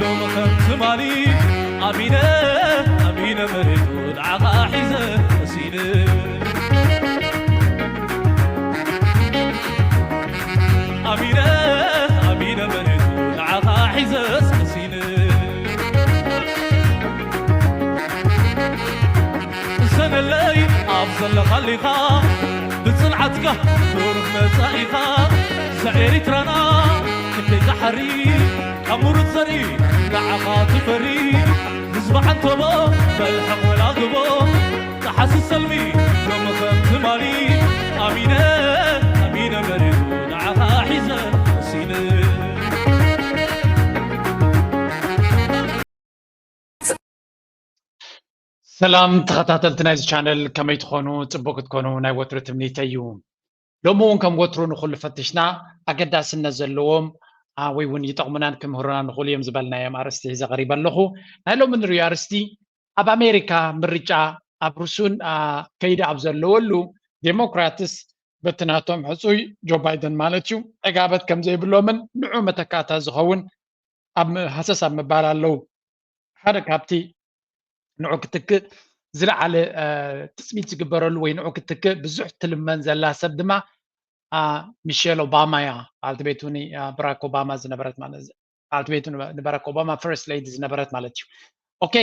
ሎሚ ከም ትማሊ ኣሚነ ኣሚነ መሬቱ ንዓኻ ሒዘ ቀሲነ ኣሚነ ኣሚነ መሬቱ ንዓኻ ሒዘ ቀሲነ እሰነለይ ኣብ ዘለኻሊኻ ብጽንዓትካ ብሩኽ መጻኢኻ ዘኤሪትራና ክንደይ ዝሓሪ ካብ ምሩት ዘርኢ ንዓኻ ትፈሪ ህዝቢ ዓንተቦ መልሕቕ ወላግቦ ጸሓሲ ሰልሚ ሎሚ ከም ትማሊ ኣሚነ ኣሚነ መሪሩ ንዓኻ ሒዘ ሲነ ሰላም ተኸታተልቲ ናይዚ ቻነል ከመይ ትኾኑ? ጽቡቅ ክትኮኑ ናይ ወትሩ ትምኒተይ እዩ። ሎሚ እውን ከም ወትሩ ንኹሉ ፈትሽና ኣገዳስነት ዘለዎም ወይ እውን ይጠቕሙናን ክምህሩና ንኽእሉ እዮም ዝበልናዮም ኣርእስቲ ሒዘ ቀሪበ ኣለኹ። ናይ ሎሚ ንሪኦ ኣርእስቲ ኣብ ኣሜሪካ ምርጫ ኣብ ርሱን ከይዲ ኣብ ዘለወሉ ዴሞክራትስ በቲ ናቶም ሕፁይ ጆ ባይደን ማለት እዩ ዕጋበት ከም ዘይብሎምን ንዑ መተካእታ ዝኸውን ኣብ ሃሰስ ኣብ ምባል ኣለዉ። ሓደ ካብቲ ንዑ ክትክእ ዝለዓለ ትፅቢት ዝግበረሉ ወይ ንዑ ክትክእ ብዙሕ ትልመን ዘላ ሰብ ድማ ሚሼል ኦባማ እያ። በዓልቲ ቤቱ ብራክ ኦባማ ዝነበረት ማለት በዓልቲ ቤቱ ንበራክ ኦባማ ፈርስት ሌዲ ዝነበረት ማለት እዩ። ኦኬ፣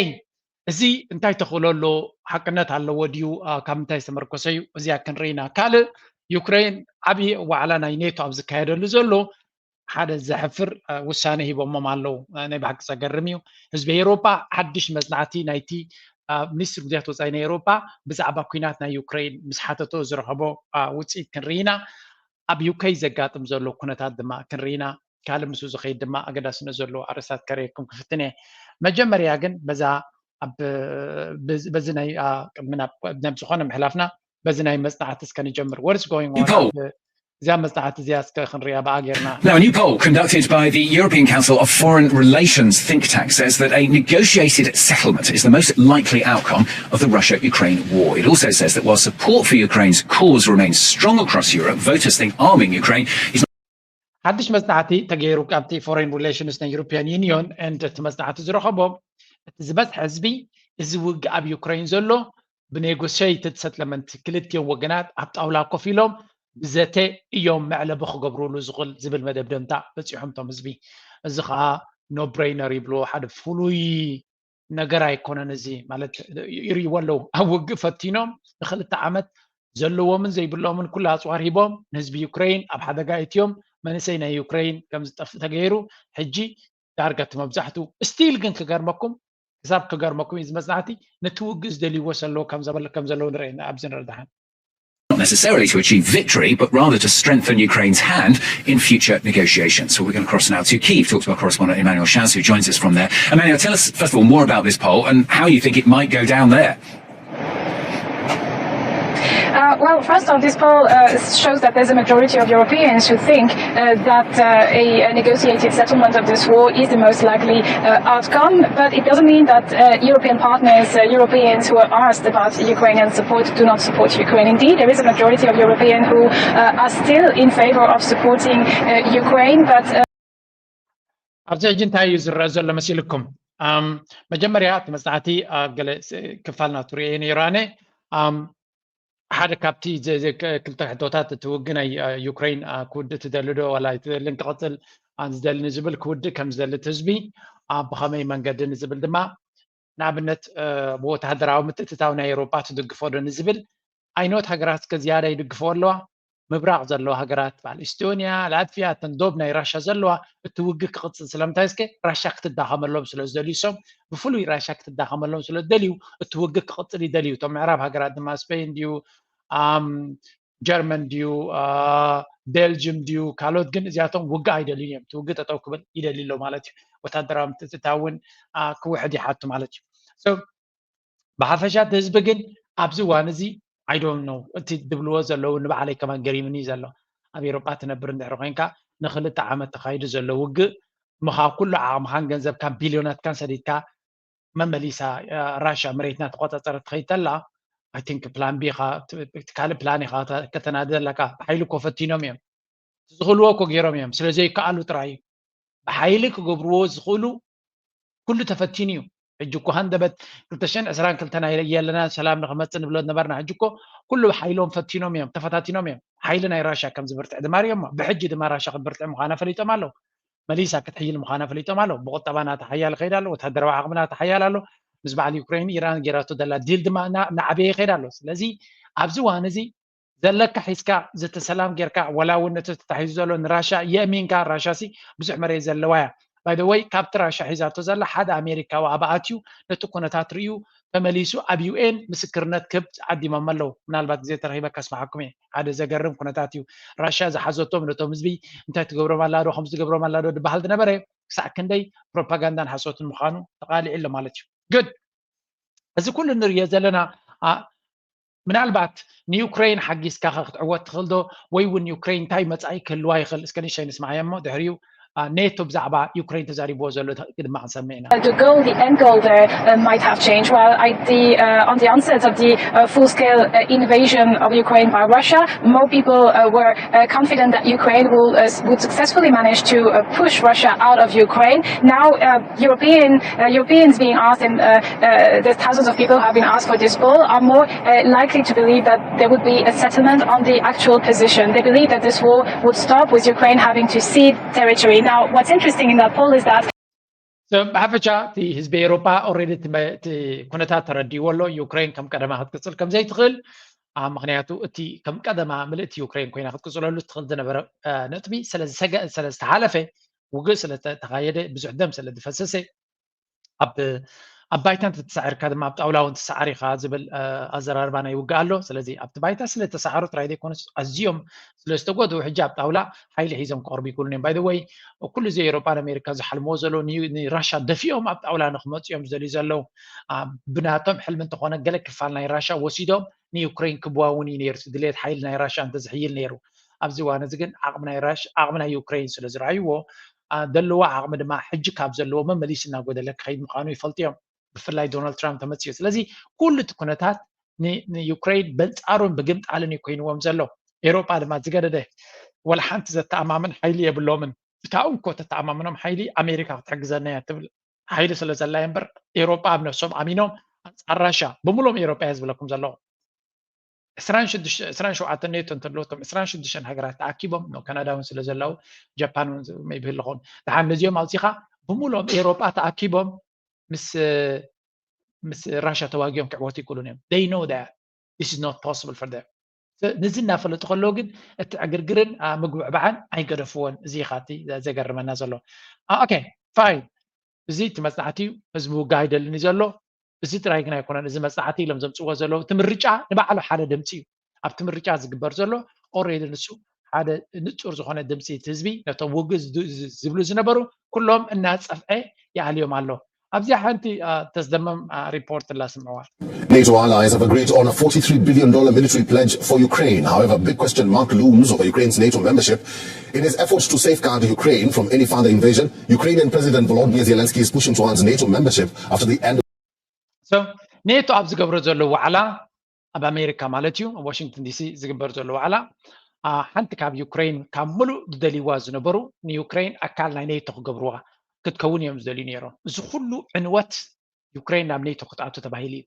እዚ እንታይ ተኽእሎ ኣሎ? ሓቅነት ኣለዎ ድዩ? ካብ ምንታይ ዝተመርኮሰ እዩ? እዚኣ ክንርኢ ኢና። ካልእ ዩክሬን ዓብዪ ዋዕላ ናይ ኔቶ ኣብ ዝካየደሉ ዘሎ ሓደ ዘሕፍር ውሳነ ሂቦሞም ኣለዉ። ናይ ብሓቂ ዘገርም እዩ። ህዝቢ ኤውሮጳ ሓድሽ መጽናዕቲ ናይቲ ሚኒስትሪ ጉዳያት ወጻኢ ናይ ኤውሮጳ ብዛዕባ ኲናት ናይ ዩክሬን ምስ ሓተቶ ዝረኸቦ ውጽኢት ክንርኢ ኢና። ኣብ ዩከይ ዘጋጥም ዘሎ ኩነታት ድማ ክንርኢ ኢና። ካልእ ምስኡ ዝኸይድ ድማ ኣገዳስነት ዘለዎ ኣርእስታት ከርእየኩም ክፍትን እየ። መጀመርያ ግን በዛ በዚ ናይ ቅድሚ ናብ ዝኾነ ምሕላፍና በዚ ናይ መጽናዕቲ እስከ ንጀምር። What is going on? እዚኣ መጽናዕቲ እዚኣ እስከ ክንሪኣ ብኣ ጌርና። Now, a new poll conducted by the European Council of Foreign Relations think tank says that a negotiated settlement is the most likely outcome of the Russia-Ukraine war. It also says that while support for Ukraine's cause remains strong across Europe, voters think arming Ukraine is ሓድሽ መጽናዕቲ ተገይሩ ካብቲ ፎሬን ሪሌሽንስ ናይ ዩሮፒያን ዩኒዮን and እቲ መጽናዕቲ ዝረኸቦ እቲ ዝበዝሐ ህዝቢ እዚ ውግእ ኣብ ዩክሬን ዘሎ ብኔጎሽይትድ ሰትለመንት ክልቲኦም ወገናት ኣብ ጣውላ ኮፍ ኢሎም ብዘተ እዮም መዕለቢ ክገብሩሉ ዝኽእል ዝብል መደምደምታ በፂሖም እቶም ህዝቢ። እዚ ከዓ ኖ ብሬነር ይብልዎ፣ ሓደ ፍሉይ ነገር ኣይኮነን። እዚ ማለት ይርእይዎ ኣለዉ፣ ኣብ ውግእ ፈቲኖም ንክልተ ዓመት ዘለዎምን ዘይብሎምን ኩሉ ኣፅዋር ሂቦም ንህዝቢ ዩክሬን ኣብ ሓደጋ እትዮም መንእሰይ ናይ ዩክሬን ከም ዝጠፍእ ተገይሩ። ሕጂ ዳርጋ እቲ መብዛሕትኡ ስቲል ግን ክገርመኩም ክሳብ ክገርመኩም እዩ ዝመጽናዕቲ ነቲ ውግእ ዝደልይዎ ሰለዎ ከም ዘለዉ ንርኢ ኣብዚ ንረዳሓን not necessarily to achieve victory, but rather to strengthen Ukraine's hand in future negotiations. So we're going to cross now to Kyiv, talk to our correspondent Emmanuel Shaz, who joins us from there. Emmanuel, tell us, first of all, more about this poll and how you think it might go down there. Uh, well, first of all, this poll uh, shows that there's a majority of Europeans who think uh, that uh, a, a, negotiated settlement of this war is the most likely uh, outcome. But it doesn't mean that uh, European partners, Europeans who are asked about Ukrainian support, do not support Ukraine. Indeed, there is a majority of Europeans who are still in favor of supporting Ukraine, but ኣብዚ ሕጂ እንታይ እዩ ዝረአ ዘሎ መሲልኩም? መጀመርያ እቲ መጽናዕቲ ኣብ ገለ ክፋል ናቱ ርእየ ነይሩ ኣነ። ሓደ ካብቲ ክልተ ሕቶታት እቲ ውግእ ናይ ዩክሬን ክውድእ ትደሊ ዶ ዋላ ኣይትደልን ክቕጽል ዝደሊ ንዝብል ክውድእ ከም ዝደሊ እቲ ህዝቢ ብኸመይ መንገዲ ንዝብል ድማ ንኣብነት ብወተሃደራዊ ምትእትታው ናይ ኤውሮጳ ትድግፎ ዶ ንዝብል ኣይኖት ሃገራት እስከ ዝያዳ ይድግፍኦ ኣለዋ። ምብራቕ ዘለዋ ሃገራት በዓል ኢስቶንያ፣ ላትቪያ፣ እተን ዶብ ናይ ራሻ ዘለዋ እቲ ውግእ ክቕጽል ስለምንታይ እስከ ራሻ ክትዳኸመሎም ስለ ዝደልዩ እሶም ብፍሉይ ራሻ ክትዳኸመሎም ስለ ዝደልዩ እቲ ውግእ ክቕጽል ይደልዩ። እቶም ምዕራብ ሃገራት ድማ ስፔን ድዩ ጀርመን ድዩ ቤልጅም ድዩ ካልኦት ግን እዚኣቶም ውግእ ኣይደልዩን እዮም። እቲ ውግእ ጠጠው ክብል ይደሊ ኣሎ ማለት እዩ። ወታደራዊ ምትእትታው እውን ክውሕድ ይሓቱ ማለት እዩ። ብሓፈሻ እቲ ህዝቢ ግን ኣብዚ እዋን እዚ I don't know እቲ ዝብልዎ ዘለዉ ንባዕለይ ከማን ገሪምኒ ዘሎ ኣብ ኤሮጳ ትነብር እንድሕሪ ኮይንካ ንክልተ ዓመት ተኻይዱ ዘሎ ውግእ ምኻ ኩሉ ዓቕምኻን ገንዘብካን ቢልዮናትካን ሰዲድካ መመሊሳ ራሻ መሬትና ተቆጻጸረት ትኸይድ ተላ I think plan B ኢኻ ካልእ plan ኢኻ ከተናዲ ዘለካ ብሓይሊ እኮ ፈቲኖም እዮም ዝኽእልዎ እኮ ገይሮም እዮም ስለ ዘይከኣሉ ጥራይ እዩ ብሓይሊ ክገብርዎ ዝኽእሉ ኩሉ ተፈቲኑ እዩ። ሕጂ እኮ ሃንደበት ክልተ ሽሕን ዕስራን ክልተን ኣይ-፣ የለናን ሰላም ንክመፅእ ንብሎ ነበርና። ሕጂ እኮ ኩሉ ሓይሎም ፈቲኖም እዮም፣ ተፈታቲኖም እዮም። ሓይሊ ናይ ራሻ ከም ዝብርትዕ ድማ ሪኦሞ። ብሕጂ ድማ ራሻ ክትብርትዕ ምዃና ፈሊጦም ኣለዉ። መሊሳ ክትሕይል ምዃና ፈሊጦም ኣለዉ። ብቁጠባ ናታ ሓያል ይኸይድ ኣሎ፣ ወታደራዊ ዓቕሚ ናታ ሓያል ኣሎ። ምስ በዓል ዩክሬን ኢራን ጌራቶ ዘላ ዲል ድማ እና-፣ እናዓበየ ይኸይድ ኣሎ። ስለዚ ኣብዚ እዋን እዚ ዘለካ ሒዝካ ዘተሰላም ጌርካ፣ ወላ እውን ነቲ ተታሒዙ ዘሎ ንራሻ የእሚንካ፣ ራሻ ሲ ብዙሕ መሬት ዘለዋ እያ። ባይ ዘ ወይ ካብቲ ራሻ ሒዛቶ ዘላ ሓደ ኣሜሪካዊ ኣብ ኣትዩ ነቲ ኩነታት ርእዩ ተመሊሱ ኣብ ዩ ኤን ምስክርነት ክህብ ዓዲሞም ኣለዉ። ምናልባት ግዜ ተረኺበ ከስምዓኩም እየ። ሓደ ዘገርም ኩነታት እዩ። ራሻ ዝሓዘቶም ነቶም ህዝቢ እንታይ ትገብሮም ኣላ ዶ፣ ከምዚ ትገብሮም ኣላ ዶ ዝበሃል ዝነበረ ክሳዕ ክንደይ ፕሮፓጋንዳን ሓሶትን ምዃኑ ተቓሊዑ ኣሎ ማለት እዩ። ግድ እዚ ኩሉ ንርእዮ ዘለና፣ ኣ፣ ምናልባት ንዩክሬን ሓጊዝካ ከ ክትዕወት ትኽእል ዶ? ወይ እውን ዩክሬን እንታይ መጻኢ ክህልዋ ይኽእል? እስከ ንእሽተይ ንስማዓዮ እሞ ድሕሪኡ፣ ኣ፣ ኔቶ ብዛዕባ ዩክሬን ተዛሪብዎ ዘሎ ተ-፣ ድማ ክንሰምዕ ኢና። Uh, the goal, the end goal there, uh, might have changed. While I, the, uh, on the onset of the, uh, full-scale, uh, invasion of Ukraine by Russia, more people, uh, were, uh, confident that Ukraine will, uh, s-, would successfully manage to, uh, push Russia out of Ukraine. Now, uh, European, uh, Europeans being asked, and, uh, uh, the thousands of people who have been asked for this poll, are more, uh, likely to believe that there would be a settlement on the actual position. They believe that this war would stop with Ukraine having to cede territory. Now, what's interesting in that poll is that So፣ ብሓፈሻ እቲ ህዝቢ ኤውሮጳ ኦልሬዲ እቲ መ-፣ እቲ ኩነታት ተረዲእዎ ኣሎ። ዩክሬን ከም ቀደማ ክትቅጽል ከም ዘይትኽእል፣ ኣ፣ ምኽንያቱ እቲ ከም ቀደማ ምልእቲ ዩክሬን ኮይና ክትቅጽለሉ ትኽእል ዝነበረ፣ እ፣ ነጥቢ ስለ ዝሰገ-፣ ስለ ዝተሓለፈ፣ ውግእ ስለ ዝተኻየደ፣ ብዙሕ ደም ስለ ዝፈሰሰ፣ ኣብ፣ ኣብ ባይታ እንተተሳዒርካ ድማ ኣብ ጣውላ እውን ትሰዓር ኢኻ ዝብል፣ እ፣ ኣዘራርባ ናይ ውግእ ኣሎ። ስለዚ ኣብቲ ባይታ ስለ ዝተሰዓሩ ጥራይ ዘይኮነስ ኣዝዮም ስለ ዝተጎድኡ ሕጂ ኣብ ጣውላ ሓይሊ ሒዞም ክቐርቡ ይክእሉን እዮም። ባይ ዘ ወይ ኩሉ እዚ ኤውሮጳን ኣሜሪካን ዝሓልምዎ ዘለዉ ን-፣ ንራሻ ደፊኦም ኣብ ጣውላ ንክመፁ እዮም ዝደልዩ ዘለዉ። ኣ፣ ብናቶም ሕልሚ እንተኾነ ገለ ክፋል ናይ ራሻ ወሲዶም ንዩክሬን ክብዋ እውን እዩ ነይሩ። እቲ ድሌት ሓይሊ ናይ ራሻ እንተዝሕይል ነይሩ። ኣብዚ እዋን እዚ ግን ዓቕሚ ናይ ራሽ-፣ ዓቕሚ ናይ ዩክሬን ስለ ዝረኣይዎ፣ ኣ፣ ዘለዋ ዓቕሚ ድማ ሕጂ ካብ ዘለዎ መመሊሱ እናጎደለ ክኸይድ ምዃኑ ይፈልጡ እዮም። ብፍላይ ዶናልድ ትራምፕ ተመፅኡ። ስለዚ ኩሉ እቲ ኩነታት ን-፣ ንዩክሬን በንጻሩን ብግምጣልን እዩ ኮይንዎም ዘሎ። ኤውሮጳ ድማ ዝገደደ ወላ ሓንቲ ዘተኣማምን ሓይሊ የብሎምን። እታ እንኮ ተተኣማምኖም ሓይሊ ኣሜሪካ ክትሕግዘና እያ ትብል ሓይሊ ስለ ዘላ እየ እምበር፣ ኤውሮጳ ኣብ ነፍሶም ኣሚኖም ኣንጻር ራሻ፣ ብምሎም ኤውሮጳ እየ ዝብለኩም ዘለኹ። ዕስራን ሽዱሽተ፣ ዕስራን ሸውዓተን ኔቶ እንተለዉ፣ እቶም ዕስራን ሽዱሽተን ሃገራት ተኣኪቦም፣ ኖ፣ ካናዳ እውን ስለ ዘለዉ፣ ጃፓን እውን ሜይቢ ኣለኹም። ደሓን ነዚኦም ኣውጺኻ፣ ብምሎም ኤውሮጳ ተኣኪቦም ምስ፣ ምስ ራሻ ተዋጊኦም ክዕወቱ ይክእሉን እዮም። They know that this is not possible for them። ስ-፣ ነዚ እናፈለጡ ከለዉ ግን እቲ ዕግርግርን፣ ኣ፣ ምግብዕባዕን ኣይገደፍዎን። እዚ ኢኻ እቲ ዘ-፣ ዘገርመና ዘሎ። ኣ፣ ኦኬ፣ ፋይን። እዚ እቲ መጽናዕቲ እዩ። ህዝቢ ውግእ ኣይደልን እዩ ዘሎ። እዚ ጥራይ ግን ኣይኮነን። እዚ መጽናዕቲ ኢሎም ዘምጽእዎ ዘለዉ፣ እቲ ምርጫ ንባዕሉ ሓደ ድምጺ እዩ። ኣብቲ ምርጫ ዝግበር ዘሎ ኦልሬዲ ንሱ ሓደ ንጹር ዝኾነ ድምጺ እቲ ህዝቢ ነቶም ውግእ ዝድ-፣ ዝ-፣ ዝብሉ ዝነበሩ ኩሎም እናጸፍዐ ይኣልዮም ኣሎ። ኣብዚኣ ሓንቲ፣ ኣ፣ ተስደምም፣ ኣ፣ ሪፖርት ኣላ ስምዕዋ። NATO allies have agreed on a forty-three billion dollar military pledge for Ukraine. However, big question mark looms over Ukraine's NATO membership. In his efforts to safeguard Ukraine from any further invasion, Ukrainian President Volodymyr Zelensky is pushing towards NATO membership after the end. So፣ ኔቶ ኣብ ዝገብሮ ዘሎ ዋዕላ፣ ኣብ ኣሜሪካ ማለት እዩ፣ ኣብ ዋሽንግተን ዲሲ ዝግበር ዘሎ ዋዕላ፣ ኣ፣ ሓንቲ ካብ ዩክሬን ካብ ምሉእ ዝደልይዋ ዝነበሩ ንዩክሬን ኣካል ናይ ኔቶ ክገብርዋ ክትከውን እዮም ዝደልዩ ነይሮም። እዚ ኩሉ ዕንወት ዩክሬን ናብ ኔቶ ክትኣቱ ተባሂሉ እዩ።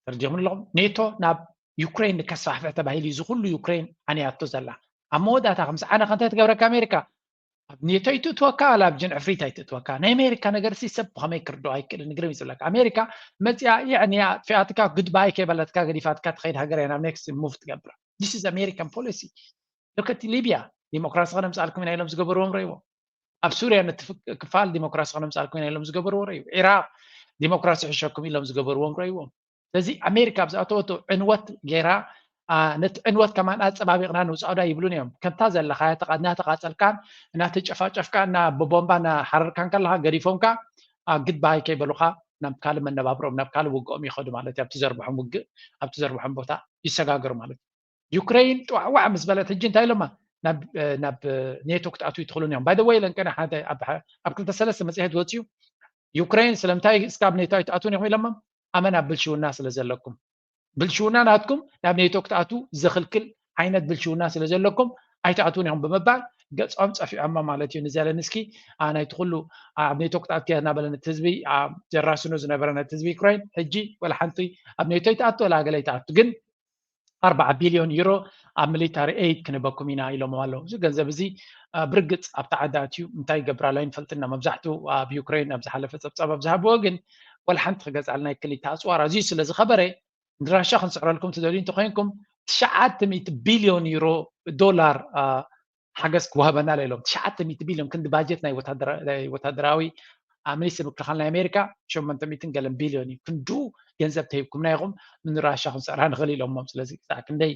ተረዲኹም ኣለኹም? ኔቶ ናብ ዩክሬን ንከስፋሕፍሕ ተባሂሉ እዩ እዚ ኩሉ ዩክሬን ዓንያቶ ዘላ። ኣብ መወዳእታ ከምዚ ዓነኸ እንታይ ትገብረካ ኣሜሪካ? ኣብ ኔቶ ኣይትእትወካ፣ ዋላ ኣብ ጅንዕፍሪት ኣይትእትወካ። ናይ ኣሜሪካ ነገር ሲ ሰብ ብኸመይ ክርድኦ ኣይክእልን፣ ግርም እዩ ዝብለካ። ኣሜሪካ መፂኣ የዕንያ ኣጥፊኣትካ፣ ጉድባይ ከይበለትካ ገዲፋትካ ትኸይድ ሃገር እያ ናብ ኔክስት ሙቭ ትገብር። This is American policy። Look at ሊብያ፣ ዲሞክራሲ ከነምፅኣልኩም ኢና ኢሎም ዝገበርዎም ረይዎም። ኣብ ሱርያ ነቲ ፍ-፣ ክፋል ዲሞክራሲ ከነምፅኣልኩም ኢና ኢሎም ዝገበርዎ ረይዎ። ኢራቅ ዲሞክራሲ ሕሸኩም ኢሎም ዝገበርዎም ረይዎም። ስለዚ ኣሜሪካ ኣብ ዝኣተወቶ ዕንወት ገይራ፣ ኣ፣ ነቲ ዕንወት ከማን ኣጸባቢቕና ንውጻኦ ዳ ይብሉን እዮም። ከምታ ዘለኻያ ተቓ-፣ እናተቓጸልካን እናተጨፋጨፍካን እና ብቦምባ እናሓረርካን ከለኻ ገዲፎምካ፣ ኣ፣ ግድባይ ከይበሉኻ ናብ ካልእ መነባብሮም፣ ናብ ካልእ ውግኦም ይኸዱ ማለት እዩ። ኣብቲ ዘርብሖም ውግእ፣ ኣብቲ ዘርብሖም ቦታ ይሰጋገሩ ማለት እዩ። ዩክሬን ጥዋዕዋዕ ምስ በለት ሕጂ እንታይ ኢሎማ? ናብ፣ እ፣ ናብ፣ እ፣ ኔቶ ክትኣትዉ ኣይትኽእሉን እዮም። By the way፣ ለንቀና ሓደ ኣብ፣ ኣብ ክልተ ሰለስተ መጽሔት ወጺኡ፣ ዩክሬን ስለምንታይ እስካብ ኔቶ ኣይትኣትዉን ኢኹም ኢሎሞም? ኣመና ብልሽውና ስለ ዘለኩም። ብልሽውና ናትኩም ናብ ኔቶ ክትኣትዉ ዘኽልክል ዓይነት ብልሽውና ስለ ዘለኩም ኣይትኣትዉን ኢኹም ብምባል ገጾም ጸፊዖማ ማለት እዩ ንዘለንስኪ። ናይቲ ኩሉ ኣብ ኔቶ ክትኣቱ እያ እናበለ ነቲ ህዝቢ ዘራስኖ ዝነበረ ነቲ ህዝቢ ዩክራይን፣ ሕጂ ወላ ሓንቲ ኣብ ኔቶ ይትኣቱ ወላ ገለ ይትኣቱ፣ ግን ኣርባዓ ቢልዮን ዩሮ ኣብ ሚሊታሪ ኤይድ ክንበኩም ኢና ኢሎሞ ኣለዉ። እዚ ገንዘብ እዚ ብርግጽ ኣብቲ ዓዲ ኣትዩ እንታይ ይገብር ኣሎ ኣይንፈልጥና። መብዛሕትኡ ኣብ ዩክሬን ኣብ ዝሓለፈ ጸብጻብ ኣብ ዝሃብዎ ግን ወላ ሓንቲ ክገዝኣልና ኣይክል እዩ። እቲ ኣጽዋር ኣዝዩ ስለ ዝኸበረ ንራሻ ክንስዕረልኩም ትደልዩ እንተኮይንኩም ትሽዓተ ሚእቲ ቢልዮን ዩሮ ዶላር ሓገዝ ክወሃበና ኢሎም። ትሽዓተ ሚእቲ ቢልዮን ክንዲ ባጀት ናይ ወታደራዊ ሚኒስትር ምክልኻል ናይ ኣሜሪካ ሸሞንተ ሚእትን ገለን ቢልዮን እዩ። ክንዱ ገንዘብ ተሂብኩምና ኢኹም ንራሻ ክንስዕራ ንኽእል ኢሎሞም። ስለዚ ክሳዕ ክንደይ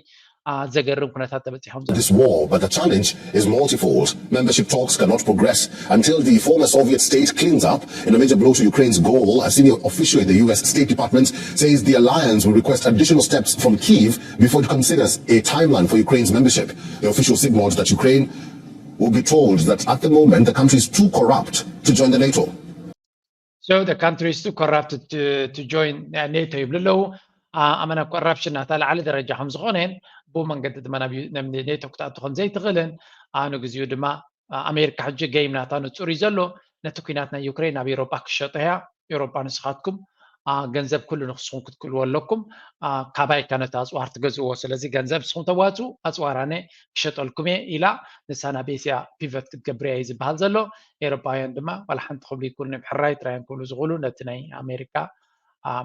ዘገርም ኩነታት ተበፂሖም ዘሎ። This war, but the challenge is multifold. Membership talks cannot progress until the former Soviet state cleans up in a major blow to Ukraine's goal. A senior official in the U S State Department says the alliance will request additional steps from Kyiv before it considers a timeline for Ukraine's membership. The official signaled that Ukraine will be told that at the moment the country is too corrupt to join the NATO. So the country is too corrupt to, to join NATO ይብሉ ኣለዉ። ኣመና ኮራፕሽን ናታ ላዕሊ ደረጃ ከም ዝኾነ ብኡ መንገዲ ድማ ናብ ኔቶ ክትኣቱ ከም ዘይትኽእልን ንግዚኡ ድማ ኣሜሪካ ሕጂ ገይም ናታ ንፁር እዩ ዘሎ። ነቲ ኩናት ናይ ዩክሬን ናብ ኤሮጳ ክሸጦ እያ። ኤሮጳ ንስኻትኩም ገንዘብ ኩሉ ንክስኹም ክትክልዎ ኣለኩም። ካባይ ካ ነቲ ኣፅዋር ትገዝእዎ? ስለዚ ገንዘብ ንስኹም ተዋፅኡ፣ ኣፅዋር ኣነ ክሸጠልኩም እየ ኢላ። ንሳ ናብ ኤስያ ፒቨት ክትገብር እያ እዩ ዝበሃል ዘሎ። ኤሮጳውያን ድማ ዋላ ሓንቲ ክብሉ ይክእሉ እዮም። ሕራይ ጥራይ እዮም ክብሉ ዝኽእሉ። ነቲ ናይ ኣሜሪካ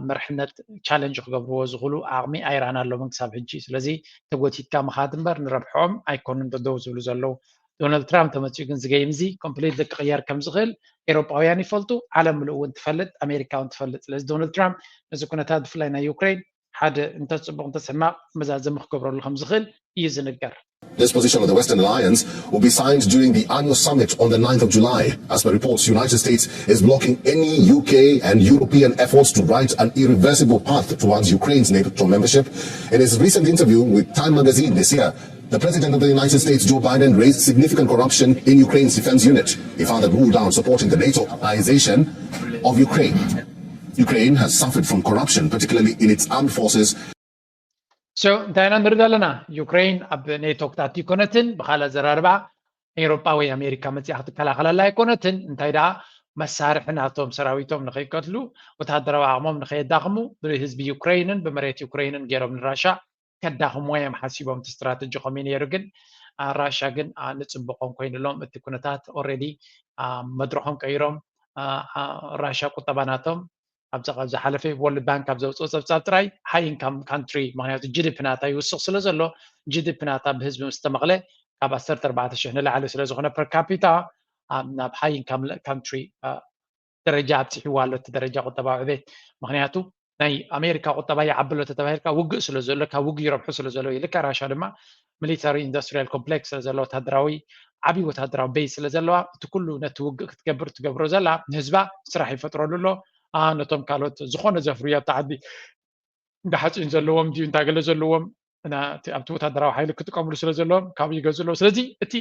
መርሕነት ቻለንጅ ክገብርዎ ዝኽእሉ ዓቕሚ ኣይረኣናሎምን ክሳብ ሕጂ። ስለዚ ተጎቲትካ ምኻድ እምበር ንረብሕኦም ኣይኮኑን ደደው ዝብሉ ዘለዉ። ዶናልድ ትራምፕ ተመፂኡ ግን ዝገይም እዚ ኮምፕሊትሊ ክቕየር ከም ዝኽእል ኤሮጳውያን ይፈልጡ፣ ዓለም ምሉእ እውን ትፈልጥ፣ ኣሜሪካ እውን ትፈልጥ። ስለዚ ዶናልድ ትራምፕ ነዚ ኩነታት ብፍላይ ናይ ዩክሬን ሓደ እንተፅቡቕ እንተስሕማቕ መዛዘሚ ክገብረሉ ከም ዝኽእል እዩ ዝንገር። This position of the Western Alliance will be signed during the annual summit on the ninth of July. As per reports, the United States is blocking any U K and European efforts to write an irreversible path towards Ukraine's NATO membership. In his recent interview with Time magazine this year, the President of the United States, Joe Biden, raised significant corruption in Ukraine's defense unit. He further ruled down supporting the NATO alliance of Ukraine. Ukraine has suffered from corruption, particularly in its armed forces. So እንታይ ኢና ንርኢ ዘለና? ዩክሬን ኣብ ኔቶ ክትኣቱ ኣይኮነትን። ብካልእ ኣዘራርባ ኤሮጳ ወይ ኣሜሪካ መፂኣ ክትከላኸለላ ኣይኮነትን። እንታይ ደኣ መሳርሒ ናቶም ሰራዊቶም ንከይቀትሉ፣ ወታደራዊ ዓቕሞም ንከየዳኽሙ፣ ብህዝቢ ዩክሬንን ብመሬት ዩክሬንን ገይሮም ንራሻ ከዳኽምዎ እዮም ሓሲቦም። እቲ ስትራተጂ ከምኡ ነይሩ፣ ግን ራሻ ግን ንፅብቆም ኮይኑሎም እቲ ኩነታት ኦልሬዲ መድረኾም ቀይሮም። ራሻ ቁጠባ ናቶም ኣብዛ ካብ ዝሓለፈ ወርልድ ባንክ ካብ ዘውፅኦ ፀብፃብ ጥራይ ሃይ ኢንካም ካንትሪ፣ ምክንያቱ ጂ ዲ ፒ ናታ ይውስኽ ስለ ዘሎ፣ ጂ ዲ ፒ ናታ ብህዝቢ ምስ ተመቕለ ካብ ዓሰርተ ኣርባዕተ ሽሕ ንላዕሊ ስለ ዝኾነ ፐር ካፒታ ናብ ሃይ ኢንካም ካንትሪ ደረጃ ኣብፂሕዋ ኣሎ፣ እቲ ደረጃ ቁጠባዊ ዕቤት። ምክንያቱ ናይ ኣሜሪካ ቁጠባ ይዓቢ ኣሎ ተተባሂልካ ውግእ ስለ ዘሎ፣ ካብ ውግእ ይረብሑ ስለ ዘለዉ፣ ልክዕ ራሻ ድማ ሚሊታሪ ኢንዱስትሪያል ኮምፕሌክስ ስለ ዘለዎ፣ ወታደራዊ ዓብዪ ወታደራዊ ቤዝ ስለ ዘለዋ፣ እቲ ኩሉ ነቲ ውግእ ክትገብር ትገብሮ ዘላ ንህዝባ ስራሕ ይፈጥረሉ ኣሎ። ነቶም ካልኦት ዝኾነ ዘፍርዩ ኣብቲ ዓዲ እንዳ ሓፂን ዘለዎም ድዩ እንዳ ገለ ዘለዎም ኣብቲ ወታደራዊ ሓይሊ ክጥቀምሉ ስለ ዘለዎም ካብኡ ይገዝኡ ኣለዉ። ስለዚ እቲ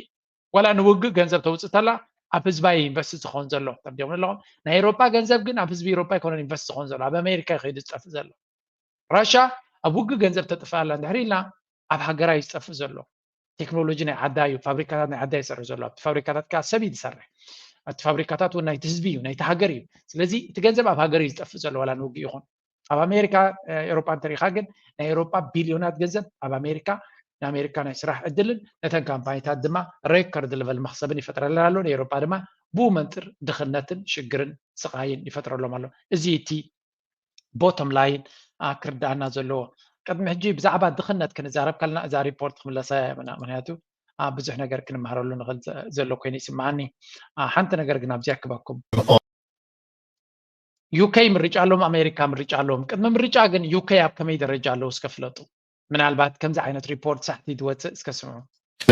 ዋላ ንውግእ ገንዘብ ተውፅእ ተላ ኣብ ህዝባ ኢንቨስት ዝኸውን ዘሎ ተርዲኦም ኣለኹም። ናይ ኤሮጳ ገንዘብ ግን ኣብ ህዝቢ ኤሮጳ ኣይኮነን ኢንቨስት ዝኸውን ዘሎ፣ ኣብ ኣሜሪካ ይኸይዱ ዝጠፍእ ዘሎ። ራሻ ኣብ ውግእ ገንዘብ ተጥፍእ ኣላ እንድሕር ኢልና ኣብ ሃገራ እዩ ዝጠፍእ ዘሎ። ቴክኖሎጂ ናይ ዓዳ እዩ፣ ፋብሪካታት ናይ ዓዳ ይሰርሕ ዘሎ። ኣብቲ ፋብሪካታት ከዓ ሰብ እዩ ዝሰርሕ። ኣብቲ ፋብሪካታት እውን ናይቲ ህዝቢ እዩ፣ ናይቲ ሃገር እዩ። ስለዚ እቲ ገንዘብ ኣብ ሃገር እዩ ዝጠፍእ ዘሎ ዋላ ንውግእ ይኹን። ኣብ ኣሜሪካ ኤሮጳ እንተሪኢኻ ግን ናይ ኤሮጳ ቢልዮናት ገንዘብ ኣብ ኣሜሪካ ንኣሜሪካ ናይ ስራሕ ዕድልን ነተን ካምፓኒታት ድማ ሬከርድ ለቨል መኽሰብን ይፈጥረለን ኣሎ። ንኤሮጳ ድማ ብኡ መንፅር ድኽነትን ሽግርን ስቓይን ይፈጥረሎም ኣሎ። እዚ እቲ ቦቶም ላይን ክርዳኣና ዘለዎ። ቅድሚ ሕጂ ብዛዕባ ድኽነት ክንዛረብ ከለና እዛ ሪፖርት ክምለሳ እያ ምና ምክንያቱ ብዙሕ ነገር ክንመሃረሉ ንኽእል ዘሎ ኮይኑ ይስምዓኒ። ሓንቲ ነገር ግን ኣብዚኣ ክበኩም። ዩኬ ምርጫ ኣለዎም፣ ኣሜሪካ ምርጫ ኣለዎም። ቅድሚ ምርጫ ግን ዩኬ ኣብ ከመይ ደረጃ ኣለዉ እስከ ፍለጡ። ምናልባት ከምዚ ዓይነት ሪፖርት ሳሕቲ ዝወፅእ እስከ ስምዑ።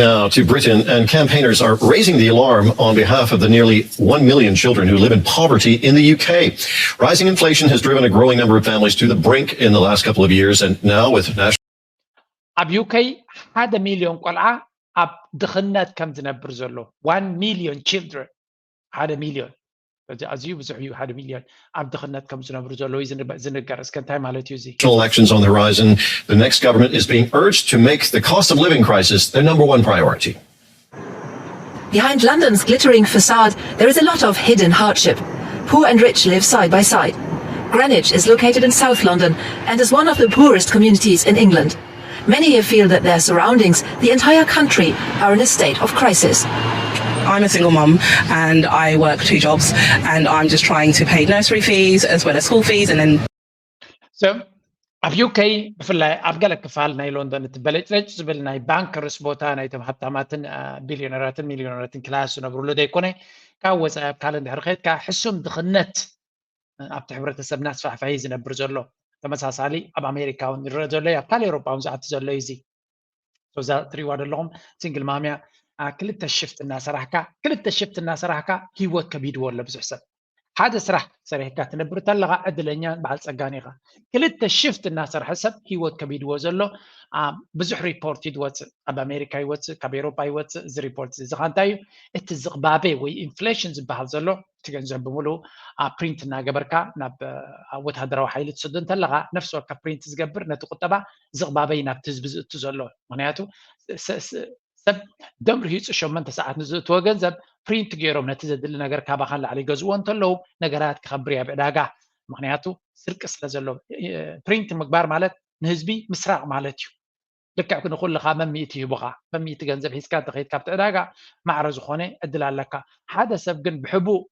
Now to Britain, and campaigners are raising the alarm on behalf of the nearly one million children who live in poverty in the U K. Rising inflation has driven a growing number of families to the brink in the last couple of years, and now with national ኣብ ዩኬ ሓደ ሚልዮን ቆልዓ ኣብ ድኽነት ከም ዝነብር ዘሎ፣ one million children፣ ሓደ ሚልዮን፣ እዚ ኣዝዩ ብዙሕ እዩ። ሓደ ሚልዮን ኣብ ድኽነት ከም ዝነብሩ ዘለዉ እዩ ዝንገር። እስከ እንታይ ማለት እዩ እዚ? Elections on the horizon, the next government is being urged to make the cost of living crisis their number one priority. Behind London's glittering facade, there is a lot of hidden hardship. Poor and rich live side by side. Greenwich is located in South London and is one of the poorest communities in England. Many here feel that their surroundings, the entire country, are in a state of crisis. I'm a single mum and I work two jobs and I'm just trying to pay nursery fees as well as school fees and then So ኣብ ዩኬ ብፍላይ ኣብ ገለ ክፋል ናይ ሎንዶን እቲ በለጭለጭ ዝብል ናይ ባንከርስ ቦታ ናይቶም ሃብታማትን ቢልዮነራትን ሚልዮነራትን ክላስ ዝነብርሉ ዘይኮነ ካብ ወፃኢ ኣብ ካልእ እንድሕር ከድካ ሕሱም ድኽነት ኣብቲ ሕብረተሰብ እናስፋሕፋ እዩ ዝነብር ዘሎ። ተመሳሳሊ ኣብ ኣሜሪካ እውን ዝረአ ዘሎ እዩ፣ ኣብ ካልእ ኤውሮጳ እውን ዝኣቱ ዘሎ እዩ። እዚ እዛ ትሪእዋ ዘለኹም ሲንግል ማምያ ክልተ ሽፍት እናሰራሕካ ክልተ ሽፍት እናሰራሕካ ህይወት ከቢድዎ ኣሎ ብዙሕ ሰብ። ሓደ ስራሕ ሰሪሕካ ትነብር ተለኻ ዕድለኛ በዓል ፀጋን ኢኻ። ክልተ ሽፍት እናሰርሐ ሰብ ህይወት ከቢድዎ ዘሎ ብዙሕ ሪፖርት እዩ ዝወፅእ። ኣብ ኣሜሪካ ይወፅእ፣ ካብ ኤሮፓ ይወፅእ። እዚ ሪፖርት እዚ እንታይ እዩ? እቲ ዝቕባበ ወይ ኢንፍሌሽን ዝበሃል ዘሎ እቲ ገንዘብ ብምሉኡ ፕሪንት እናገበርካ ናብ ወታደራዊ ሓይሊ ትሰዶ እንተለኻ ነፍሲ ወከፍ ፕሪንት ዝገብር ነቲ ቁጠባ ዝቕባበ እዩ ናብቲ ህዝቢ ዝእቱ ዘሎ። ምክንያቱ ሰብ ደም ርሂፁ ሸመንተ ሰዓት ንዝእትዎ ገንዘብ ፕሪንት ገይሮም ነቲ ዘድሊ ነገር ካባኻ ንላዕሊ ይገዝእዎ እንተለዉ ነገራት ክኸብር እያ ብዕዳጋ። ምክንያቱ ስርቂ ስለ ዘሎ ፕሪንት ምግባር ማለት ንህዝቢ ምስራቕ ማለት እዩ። ልክዕ ንኩልኻ መሚእቲ ይህቡኻ። መሚእቲ ገንዘብ ሒዝካ እንተኸይድ ካብቲ ዕዳጋ ማዕረ ዝኾነ ዕድል ኣለካ። ሓደ ሰብ ግን ብሕቡእ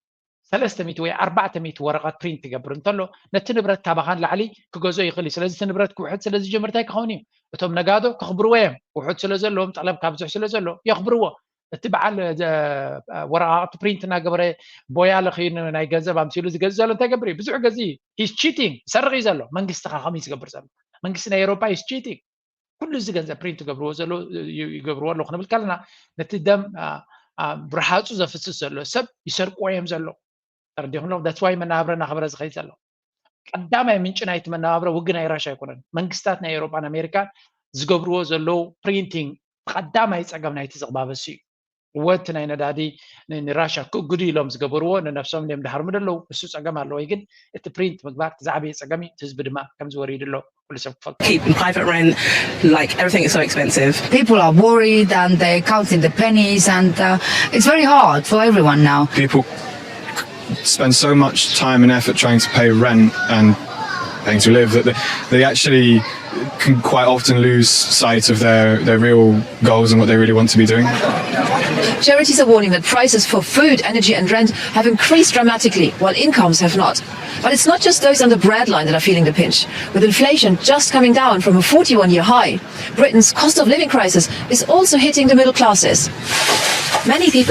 ሰለስተ ሚእቲ ወይ ኣርባዕተ ሚእቲ ወረቐት ፕሪንት ትገብር እንተሎ ነቲ ንብረት ካባኻን ላዕሊ ክገዝኦ ይኽእል እዩ። ስለዚ እቲ ንብረት ክውሕድ ስለ ዝጀምር እንታይ ክኸውን እዩ? እቶም ነጋዶ ከኽብርዎ እዮም። ውሑድ ስለ ዘለዎም ጠለብ ካብዝሕ ስለ ዘሎ የኽብርዎ። እቲ በዓል ወረቃቅቲ ፕሪንት እናገበረ ቦያ ለኽዩ ናይ ገንዘብ ኣምሲሉ ዝገዝእ ዘሎ እንታይ ገብር እዩ? ብዙሕ ገዚ ሂስ ቺቲንግ ይሰርቕ እዩ ዘሎ። መንግስቲ ከ ከመይ ዝገብር ዘሎ? መንግስቲ ናይ ኤሮፓ ሂስ ቺቲንግ። ኩሉ እዚ ገንዘብ ፕሪንት ይገብርዎ ዘሎ ይገብርዎ ኣለዉ ክንብል ከለና ነቲ ደም ብርሃፁ ዘፍስስ ዘሎ ሰብ ይሰርቅዎ እዮም ዘለዉ። ተረዲኹም ኣለኹም? That's why መነባብሮ እናኸበረ ዝኸይድ ዘሎ። ቀዳማይ ምንጪ ናይቲ መነባብሮ ውግእ ናይ ራሻ ኣይኮነን። መንግስታት ናይ ኤውሮጳን ኣሜሪካን ዝገብርዎ ዘለዉ ፕሪንቲንግ ቀዳማይ ፀገም ናይቲ ዝቕባበሱ እዩ። እወ እቲ ናይ ነዳዲ ንራሻ ክእግዱ ኢሎም ዝገበርዎ ንነብሶም እዮም ድሃርሙ ደለዉ። እሱ ፀገም ኣለዎ። ግን እቲ ፕሪንት ምግባር እቲ ዝዓበየ ፀገም እዩ። እቲ ህዝቢ ድማ ከምዚ ወሪዱ ኣሎ። ኩሉ ሰብ ክፈልጦ። Keep private rent, like everything is so expensive. People are worried and they're counting the pennies, and uh, it's very hard for everyone now. People spend so much time and effort trying to pay rent and paying to live that they, they actually can quite often lose sight of their, their real goals and what they really want to be doing. Charities are warning that prices for food, energy, and rent have increased dramatically, while incomes have not. But it's not just those on the breadline that are feeling the pinch. With inflation just coming down from a forty-one year high, Britain's cost of living crisis is also hitting the middle classes. Many people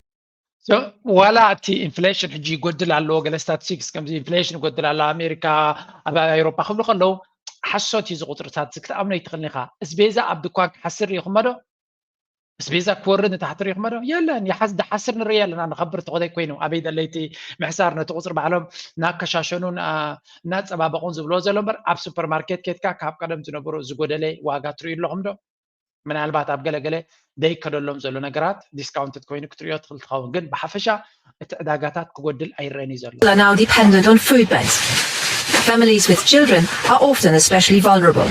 So ዋላ እቲ ኢንፍሌሽን ሕጂ ይጎድል ኣለዎ፣ ገለ ስታትስቲክስ ከምዚ ኢንፍሌሽን ይጎድል ኣሎ ኣሜሪካ ኣብ ኣውሮፓ ክብሉ ከለዉ ሓሶት እዩ። እዚ ቁፅርታት እዚ ክትኣምኖ ይትኽእልን ኢኻ። እስቤዛ ኣብ ድኳን ክሓስር ርኢኹሞ ዶ? እስቤዛ ክወርድ ንታሕቲ ርኢኹሞ ዶ? የለን። ይሓስ ድሓስር ንርኢ ኣለና። ንኸብር ተኾደይ ኮይኑ ኣበይ ደለይቲ ምሕሳር ነቲ ቁፅሪ ባዕሎም እናከሻሸኑን እናፀባበቑን ዝብልዎ ዘሎ እምበር ኣብ ሱፐርማርኬት ኬትካ ካብ ቀደም ዝነበሮ ዝጎደለ ዋጋ ትርእዩ ኣለኹም ዶ? ምናልባት ኣብ ገለገለ ደይከደሎም ዘሎ ነገራት ዲስካውንትድ ኮይኑ ክትሪኦ ትኽእል ትኸውን፣ ግን ብሓፈሻ እቲ ዕዳጋታት ክጎድል ኣይረአን እዩ ዘሎ። Are now dependent on food banks. Families with children are often especially vulnerable.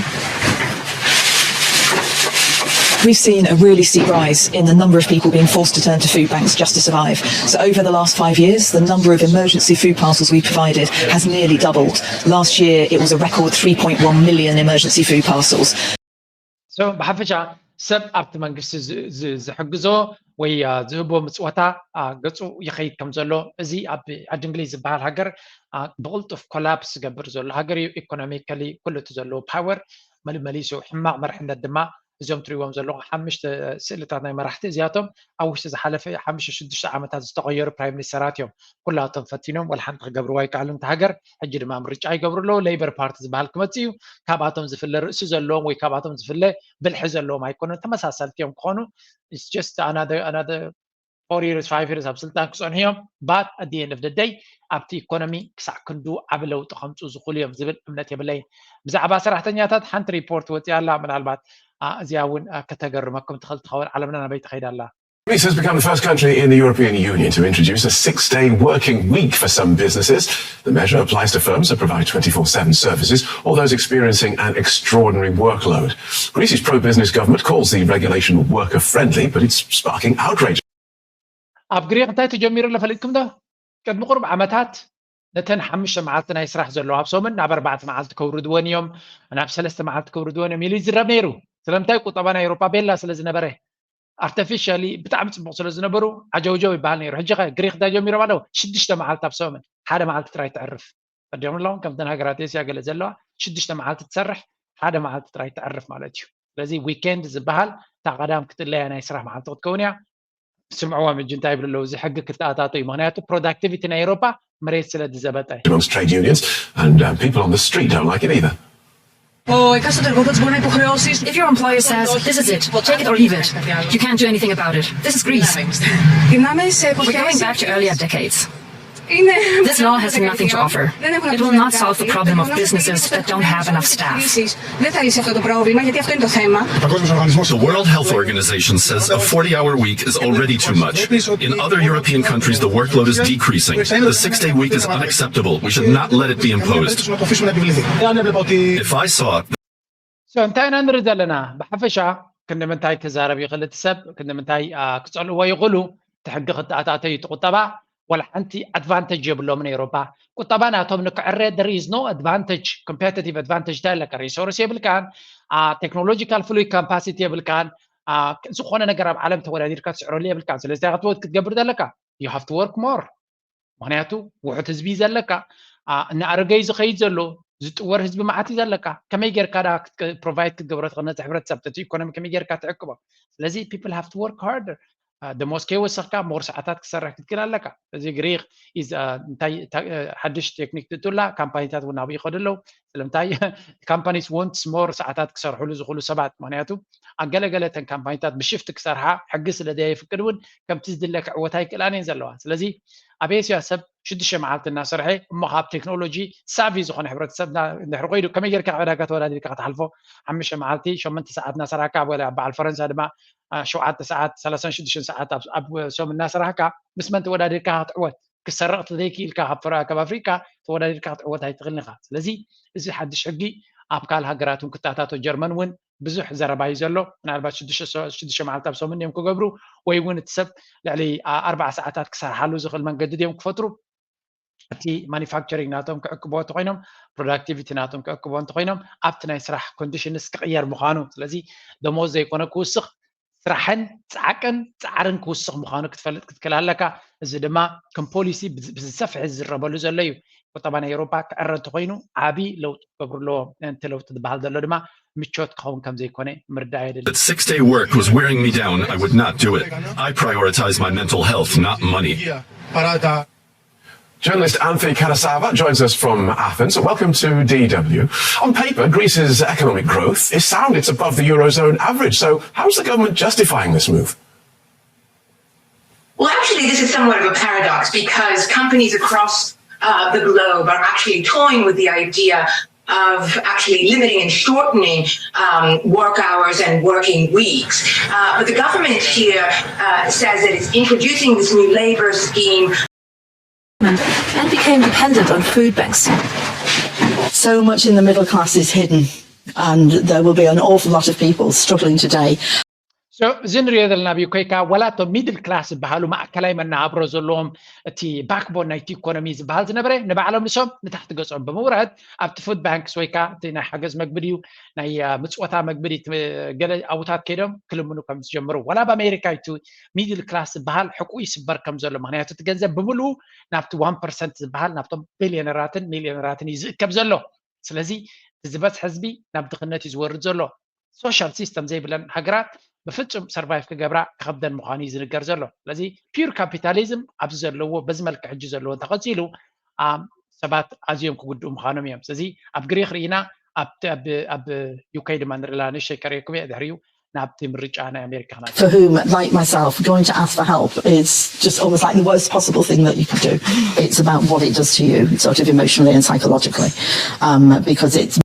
We've seen a really steep rise in the number of people being forced to turn to food banks just to survive. So, over the last five years, the number of emergency food parcels we provided has nearly doubled. Last year, it was a record three point one million emergency food parcels. So ብሓፈሻ ሰብ ኣብቲ መንግስቲ ዝሕግዞ ወይ ዝህቦ ምፅወታ ገፁ ይኸይድ ከም ዘሎ፣ እዚ ኣብ ዓዲ እንግሊዝ ዝበሃል ሃገር ብቕልጡፍ ኮላፕስ ዝገብር ዘሎ ሃገር እዩ። ኢኮኖሚካሊ ኩሉ እቲ ዘለዎ ፓወር መሊመሊሱ ሕማቕ መርሕነት ድማ እዚኦም ትሪእዎም ዘለኹ ሓሙሽተ ስእልታት ናይ መራሕቲ እዚኣቶም ኣብ ውሽጢ ዝሓለፈ ሓሙሽተ ሽዱሽተ ዓመታት ዝተቐየሩ ፕራይም ሚኒስተራት እዮም። ኩላቶም ፈቲኖም ወላ ሓንቲ ክገብርዋ ኣይከኣሉን። እቲ ሃገር ሕጂ ድማ ምርጫ ይገብሩ ኣለዉ። ሌበር ፓርቲ ዝበሃል ክመፅእ እዩ። ካብኣቶም ዝፍለ ርእሲ ዘለዎም ወይ ካብኣቶም ዝፍለ ብልሒ ዘለዎም ኣይኮኑን። ተመሳሰልቲ እዮም ክኾኑ። It's just another four years, five years ኣብ ስልጣን ክፀንሑ እዮም። But at the end of the day ኣብቲ ኢኮኖሚ ክሳዕ ክንዱ ዓቢ ለውጢ ከምፅኡ ዝኽእሉ እዮም ዝብል እምነት የብለይን። ብዛዕባ ሰራሕተኛታት ሓንቲ ሪፖርት ወፂኣ ኣላ። ምናልባት እዚኣ እውን ከተገርመኩም ትኽእል ትኸውን። ዓለምና ናበይ ትኸይድ ኣላ? Greece has become the first country in the European Union to introduce a six day working week for some businesses. The measure applies to firms that provide twenty-four seven services or those experiencing an extraordinary workload. Greece's pro business government calls the regulation worker friendly, but it's sparking outrage. ኣብ ግሪክ እንታይ ተጀሚሩ ኣሎ ፈሊጥኩም ዶ? ቅድሚ ቁሩብ ዓመታት ነተን ሓሙሽተ መዓልቲ ናይ ስራሕ ዘለዋ ኣብ ሰሙን ናብ ኣርባዕተ መዓልቲ ከውርድወን እዮም፣ ናብ ሰለስተ መዓልቲ ከውርድወን እዮም ኢሉ ይዝረብ ነይሩ። ስለምንታይ? ቁጠባ ናይ ኤውሮጳ ቤላ ስለ ዝነበረ፣ ኣርቲፊሻሊ ብጣዕሚ ጽቡቕ ስለ ዝነበሩ ዓጀውጀው ይበሃል ነይሩ። ሕጂ ኸ ግሪክ እንታይ ጀሚሮም ኣለዉ? ሽዱሽተ መዓልቲ ኣብ ሰሙን ሓደ መዓልቲ ጥራይ ተዕርፍ። ፈዲዮም ኣለዎም ከምተን ሃገራት ኤስያ ገለ ዘለዋ ሽዱሽተ መዓልቲ ትሰርሕ ሓደ መዓልቲ ጥራይ ተዕርፍ ማለት እዩ። ስለዚ ዊኬንድ ዝበሃል እታ ቀዳም ክትለያ ናይ ስራሕ መዓልቲ ክትከውን እያ። ስምዕዎም ሕጂ እንታይ ይብሉ ኣለዉ? እዚ ሕጊ ክተኣታቶ እዩ። ምክንያቱ ፕሮዳክቲቪቲ ናይ ኤውሮፓ መሬት ስለ ዝዘበጠ። Amongst trade unions and uh, people on the street don't like it either. Ο εκάστοτε εργοδότη μπορεί να υποχρεώσει. If your employer says, "This is it, take it or leave it," you can't do anything about it. This is Greece. Γυρνάμε σε We're going εποχές. Back to earlier decades. Είναι. This law has nothing to offer. Δεν έχουν να It προσφέρουν will not solve the κάτι. Problem of Μόνο businesses θα that don't have enough staff. Δεν θα λύσει αυτό το πρόβλημα γιατί αυτό είναι το θέμα. The World Health Organization says a forty hour week is already too much. In other European countries, the workload is decreasing. The six day week is unacceptable. We should not let it be imposed. If I saw it, So እንታይ ኢና ንርኢ ዘለና? ብሓፈሻ ክንዲ ምንታይ ክዛረብ ይኽእል እቲ ሰብ? ክንዲ ምንታይ ክጸልእዎ ይኽእሉ? እቲ ሕጊ ክተኣታተዩ እቲ ቁጠባ ዋላ ሓንቲ ኣድቫንተጅ የብሎምን። ኤውሮፓ ቁጠባ ናቶም ንክዕረ there is no advantage, competitive advantage እንታይ ኣለካ? ሪሶርስ የብልካን፣ ቴክኖሎጂካል ፍሉይ ካፓሲቲ የብልካን፣ ዝኾነ ነገር ኣብ ዓለም ተወዳዲርካ ትስዕረሉ የብልካን። ስለዚ እንታይ ክትወት ክትገብር ዘለካ? You have to work more. ምክንያቱ ውሑድ ህዝቢ እዩ ዘለካ፣ እናኣረገ እዩ ዝኸይድ ዘሎ፣ ዝጥወር ህዝቢ መዓት እዩ ዘለካ። ከመይ ጌርካ ዳ ፕሮቫይድ ክትገብሮ ትኽእል ነቲ ሕብረተሰብ? እቲ ኢኮኖሚ ከመይ ጌርካ ትዕቅቦ? ስለዚ people have to work harder. ደሞዝ ከይወሰኽካ ሞር ሰዓታት ክሰርሕ ክትክእል ኣለካ። እዚ ግሪክ እንታይ ሓድሽ ቴክኒክ ትእትውላ? ካምፓኒታት እውን ናብኡ ይኸዱ ኣለዉ። ስለምንታይ? Companies want more ሰዓታት ክሰርሕሉ ዝኽእሉ ሰባት። ምክንያቱ ኣብ ገለገለ ተን ካምፓኒታት ብሽፍት ክሰርሓ ሕጊ ስለ ዘየፍቅድ እውን ከምቲ ዝድለ ክዕወታ ይክእላን እየን ዘለዋ። ስለዚ ኣብ ኤስያ ሰብ ሽዱሽተ መዓልቲ እናሰርሐ እሞ ካብ ቴክኖሎጂ ሳቪ ዝኾነ ሕብረተሰብ እንድሕር ኮይዱ ከመይ ጌርካ ዕዳጋ ተወዳዲርካ ክትሓልፎ? ሓሙሽተ መዓልቲ ሸሞንተ ሰዓት እናሰራሕካ፣ ኣብ በዓል ፈረንሳ ድማ ሸውዓተ ሰዓት ሰላሳን ሽዱሽተን ሰዓት ኣብ ሰሙን እናሰራሕካ ምስ መን ተወዳዲርካ ክትዕወት? ክሰረቕ ተዘይክኢልካ ካብ ኣፍሪቃ ተወዳዲርካ ክትዕወት ኣይትኽእልን ኢኻ። ስለዚ እዚ ሓድሽ ሕጊ ኣብ ካልእ ሃገራት እውን ክተኣታቶ፣ ጀርመን እውን ብዙሕ ዘረባ እዩ ዘሎ። ምናልባት ሽዱሽተ መዓልቲ ኣብ ሰሙን እዮም ክገብሩ፣ ወይ እውን እቲ ሰብ ልዕሊ ኣርባዓ ሰዓታት ክሰርሓሉ ዝኽእል መንገዲ ድዮም ክፈጥሩ? እቲ ማኒፋክቸሪንግ ናቶም ክዕቅቦ እንተኮይኖም፣ ፕሮዳክቲቪቲ ናቶም ክዕቅቦ እንተኮይኖም፣ ኣብቲ ናይ ስራሕ ኮንዲሽንስ ክቕየር ምዃኑ። ስለዚ ደሞዝ ዘይኮነ ክውስኽ፣ ስራሕን ጻዕቅን ጻዕርን ክውስኽ ምዃኑ ክትፈልጥ ክትክእል ኣለካ። እዚ ድማ ከም ፖሊሲ ብዝሰፍሐ ዝዝረበሉ ዘሎ እዩ። ቁጠባ ናይ ኤውሮፓ ክዕረ እንተኮይኑ ዓቢ ለውጢ ክገብሩ ኣለዎም። ነንቲ ለውጢ ዝበሃል ዘሎ ድማ ምቾት ክኸውን ከም ዘይኮነ ምርዳእ የድሊ። That six day work was wearing me down, I would not do it. I prioritize my mental health, not money. Journalist Anfi Karasava joins us from Athens. Welcome to D W. On paper, Greece's economic growth is sound. It's above the Eurozone average. So, how's the government justifying this move? Well, actually, this is somewhat of a paradox because companies across uh, the globe are actually toying with the idea of actually limiting and shortening um, work hours and working weeks. Uh, but the government here uh, says that it's introducing this new labor scheme and became dependent on food banks. So much in the middle class is hidden, and there will be an awful lot of people struggling today. እዚ ንሪኦ ዘለና ኣብ ዩኬ ከኣ ወላ እቶም ሚድል ክላስ ዝበሃሉ ማእከላይ መነባብሮ ዘለዎም እቲ ባክቦን ናይቲ ኢኮኖሚ ዝበሃል ዝነበረ ንባዕሎም ንሶም ንታሕቲ ገጾም ብምውራድ ኣብቲ ፉድ ባንክስ ወይ ከዓ እቲ ናይ ሓገዝ መግቢ ድዩ ናይ ምፅወታ መግቢ ድዩ ገለ ኣውታት ከይዶም ክልምኑ ከም ዝጀምሩ ወላ ኣብ ኣሜሪካ እቲ ሚድል ክላስ ዝበሃል ሕቁ ይስበር ከም ዘሎ ምክንያቱ እቲ ገንዘብ ብምልኡ ናብቲ ዋን ፐርሰንት ዝበሃል ናብቶም ቢልዮነራትን ሚልዮነራትን እዩ ዝእከብ ዘሎ። ስለዚ እቲ ዝበዝሐ ህዝቢ ናብ ድኽነት እዩ ዝወርድ ዘሎ። ሶሻል ሲስተም ዘይብለን ሃገራት ብፍጹም ሰርቫይቭ ክገብራ ክኸብደን ምዃኑ እዩ ዝንገር ዘሎ። ስለዚ ፒር ካፒታሊዝም ኣብዚ ዘለዎ በዚ መልክዕ ሕጂ ዘለዎ እንተቐፂሉ ሰባት ኣዝዮም ክጉድኡ ምዃኖም እዮም። ስለዚ ኣብ ግሪክ ርኢና ኣብ ዩኬ ድማ ንርኢ ኣለና። ንእሽተይ ከርእየኩም እየ ድሕሪኡ ናብቲ ምርጫ ናይ ኣሜሪካ ክና For whom, like myself, going to ask for help is just almost like the worst possible thing that you could do. It's about what it does to you, sort of emotionally and psychologically, um, because it's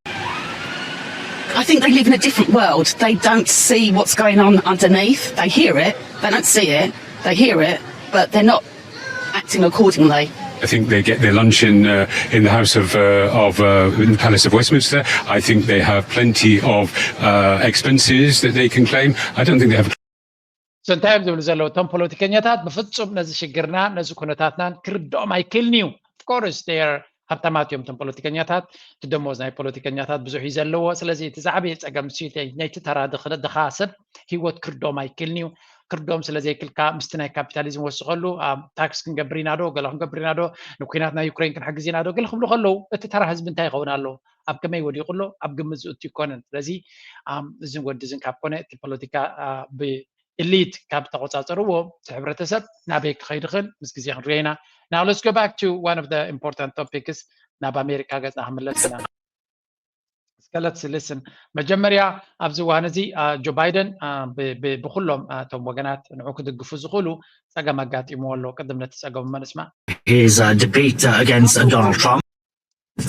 I think they live in a different world. They don't see what's going on underneath. They hear it, they don't see it, they hear it, but they're not acting accordingly. I think they get their lunch in uh, in the house of uh, of uh, in the Palace of Westminster. I think they have plenty of uh, expenses that they can claim. I don't think they have. እንታይ እዮም ዝብሉ ዘለዉ? እቶም ፖለቲከኛታት ብፍጹም ነዚ ሽግርና ነዚ ኩነታትናን ክርድኦም ኣይክእልን እዩ። Of course ሃብታማት እዮም እቶም ፖለቲከኛታት፣ እቲ ደሞዝ ናይ ፖለቲከኛታት ብዙሕ እዩ ዘለዎ። ስለዚ እቲ ዝዓበየ ፀገም ናይቲ ተራ ድኻ ሰብ ህይወት ክርድኦም ኣይክእልን እዩ። ክርድኦም ስለ ዘይክልካ ምስቲ ናይ ካፒታሊዝም ወስኸሉ ታክስ ክንገብር ኢና ዶ ገለ ክንገብር ኢና ዶ ንኩናት ናይ ዩክሬን ክንሕግዝ ኢና ዶ ገለ ክብሉ ከለዉ እቲ ተራ ህዝቢ እንታይ ይኸውን ኣሎ? ኣብ ከመይ ወዲቑ ኣሎ? ኣብ ግምት ዝእቱ ይኮነን። ስለዚ እዝን ወዲ ዝን ካብ ኮነ እቲ ፖለቲካ ኢሊት ካብ ተቆጻጸርዎ እቲ ሕብረተሰብ ናበይ ክኸይድ ይኽእል ምስ ግዜ ክንሪኦ ኢና። Now let's go back to one of the important topics። ናብ ኣሜሪካ ገጽና ክምለስ ኢና። እስከ let's listen። መጀመርያ ኣብዚ እዋን እዚ ጆ ባይደን ብኩሎም እቶም ወገናት ንዑ ክድግፉ ዝኽእሉ ጸገም ኣጋጢምዎ ኣሎ። ቅድም ነቲ ጸገሙ መንስማ። His uh, debate uh, against uh, Donald Trump.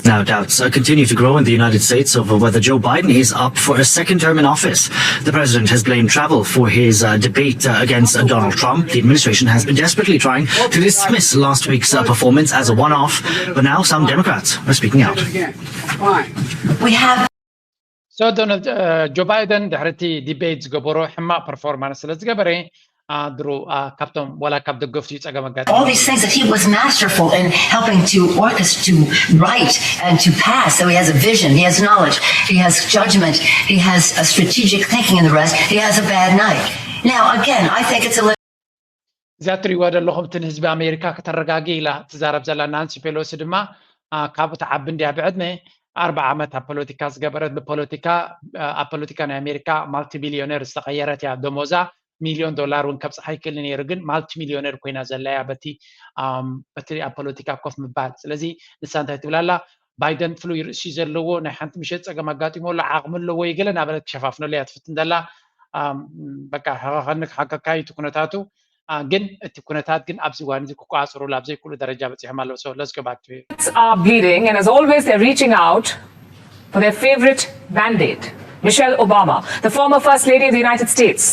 Now, doubts uh, continue to grow in the United States over whether Joe Biden is up for a second term in office. The president has blamed travel for his uh, debate uh, against uh, Donald Trump. The administration has been desperately trying to dismiss last week's uh, performance as a one off, but now some Democrats are speaking out. We have So Donald uh, Joe Biden ድሕሪ እቲ ዲቤት ዝገበሮ ሕማቕ ፐርፎርማንስ ስለ ዝገበረ ድሮ ካብቶም ዋላ ካብ ደገፍቲ ጸገም ኣጋጢሙ all these things that he was masterful in helping to orchestrate, to write and to pass. So he has a vision, he has knowledge, he has judgment, he has a strategic thinking and the rest. He has a bad night. Now, again, I think it's a little እዛ ትሪእዋ ዘለኹም እቲ ንህዝቢ ኣሜሪካ ከተረጋጊ ኢላ ትዛረብ ዘላ ናንሲ ፔሎሲ ድማ ካብ እቲ ዓቢ እንድያ ብዕድመ ኣርባ ዓመት ኣብ ፖለቲካ ዝገበረት ብፖለቲካ ኣብ ፖለቲካ ናይ ኣሜሪካ ማልቲ ቢልዮነር ዝተቐየረት እያ። ደሞዛ ሚልዮን ዶላር እውን ከብፅሓ ይክእል ነይሩ፣ ግን ማልቲ ሚልዮነር ኮይና ዘላ እያ በቲ በቲ ኣብ ፖለቲካ ኮፍ ምባል። ስለዚ ንሳ እንታይ ትብል ኣላ? ባይደን ፍሉይ ርእሲ ዘለዎ ናይ ሓንቲ ምሸት ፀገም ኣጋጢሞ ኣሎ ዓቕሚ ኣለዎ ይገለ ናበለት ክሸፋፍነሉ እያ ትፍትን ዘላ። በቃ ሓካካይቱ ኩነታቱ ግን እቲ ኩነታት ግን ኣብዚ እዋን እዚ ክቋፅሩሉ ኣብ ዘይክእሉ ደረጃ በፂሖም ኣለዉ። So let's go back to it. Are bleeding, and as always, they're reaching out for their favorite band aid, Michelle Obama, the former First Lady of the United States.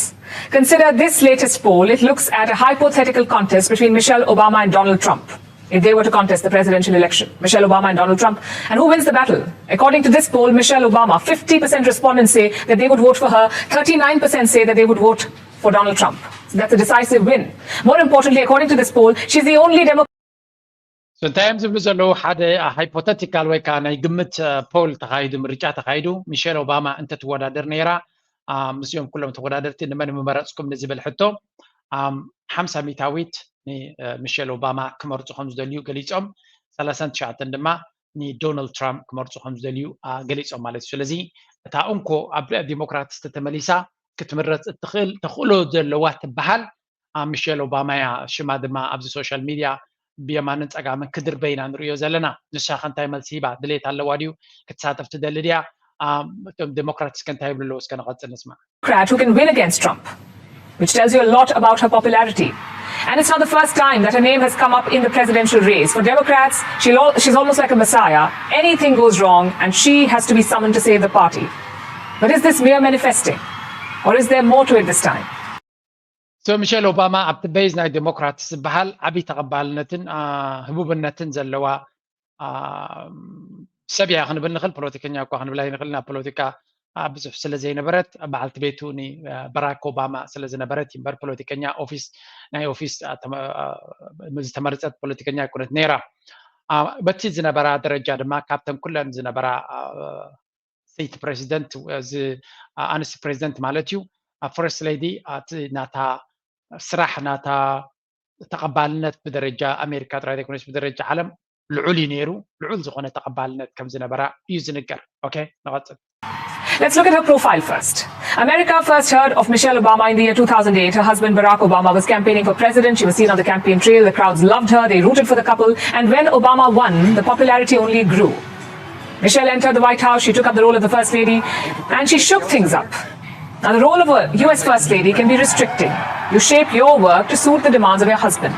Consider this latest poll. It looks at a hypothetical contest between Michelle Obama and Donald Trump. If they were to contest the presidential election, Michelle Obama and Donald Trump, and who wins the battle? According to this poll, Michelle Obama, fifty percent respondents say that they would vote for her, thirty-nine percent say that they would vote for Donald Trump. So that's a decisive win. More importantly, according to this poll, she's the only Democrat. So እንታይ እዮም ዝብሉ ዘለዉ? ሓደ ሃይፖተቲካል ወይ ከዓ ናይ ግምት ፖል ተኻይዱ፣ ምርጫ ተኻይዱ፣ ሚሼል ኦባማ እንተትወዳደር ነይራ ምስኦም ኩሎም ተወዳደርቲ ንመን ምመረፅኩም ንዝብል ሕቶ ሓምሳ ሚታዊት ሚሼል ኦባማ ክመርፁ ከም ዝደልዩ ገሊፆም፣ ሰላሳን ትሽዓተን ድማ ንዶናልድ ትራምፕ ክመርፁ ከም ዝደልዩ ገሊፆም ማለት እዩ። ስለዚ እታ እንኮ ኣብ ዲሞክራትስ ተመሊሳ ክትምረፅ እትኽእል ተኽእሎ ዘለዋ ትበሃል ሚሼል ኦባማ እያ። ሽማ ድማ ኣብዚ ሶሻል ሚድያ ብየማንን ፀጋምን ክድርበ ኢና ንሪኦ ዘለና። ንሳ ከ እንታይ መልሲ ሂባ? ድሌት ኣለዋ ድዩ? ክትሳተፍ ትደሊ ድያ? እቶም ዴሞክራትስ ከ እንታይ ይብሉ ኣለዉ? እስከ ንቐፅል ንስማዕ። Democrat who can win against Trump, which tells you a lot about her popularity. And it's not the first time that her name has come up in the presidential race. For Democrats, she, she's almost like a messiah. Anything goes wrong, and she has to be summoned to save the party. But is this mere manifesting? Or is there more to it this time? So ሚሼል ኦባማ ኣብቲ ቤዝ ናይ ዴሞክራትስ ዝበሃል ዓብዪ ተቐባልነትን ህቡብነትን ዘለዋ ሰብ እያ ክንብል ንኽእል። ፖለቲከኛ እኳ ክንብላ ይንኽእል። ናብ ፖለቲካ ብዙሕ ስለ ዘይነበረት በዓልቲ ቤቱ ንበራክ ኦባማ ስለ ዝነበረት እምበር ፖለቲከኛ ኦፊስ ናይ ኦፊስ ዝተመረፀት ፖለቲከኛ ኣይኮነት ነይራ። በቲ ዝነበራ ደረጃ ድማ ካብተን ኩለን ዝነበራ ሰይቲ ፕሬዚደንት፣ ኣንስቲ ፕሬዚደንት ማለት እዩ፣ ፈርስት ሌዲ እቲ ናታ ስራሕ ናታ ተቐባልነት ብደረጃ ኣሜሪካ ጥራይ ዘይኮነስ ብደረጃ ዓለም ልዑል እዩ ነይሩ። ልዑል ዝኾነ ተቐባልነት ከም ዝነበራ እዩ ዝንገር። ኦኬ፣ ንቐጽል። Let's look at her profile first. America first heard of Michelle Obama in the year two thousand eight. Her husband Barack Obama was campaigning for president. She was seen on the campaign trail. The crowds loved her. They rooted for the couple. And when Obama won, the popularity only grew. Michelle entered the White House. She took up the role of the First Lady. And she shook things up. Now, the role of a U S First Lady can be restricting. You shape your work to suit the demands of your husband.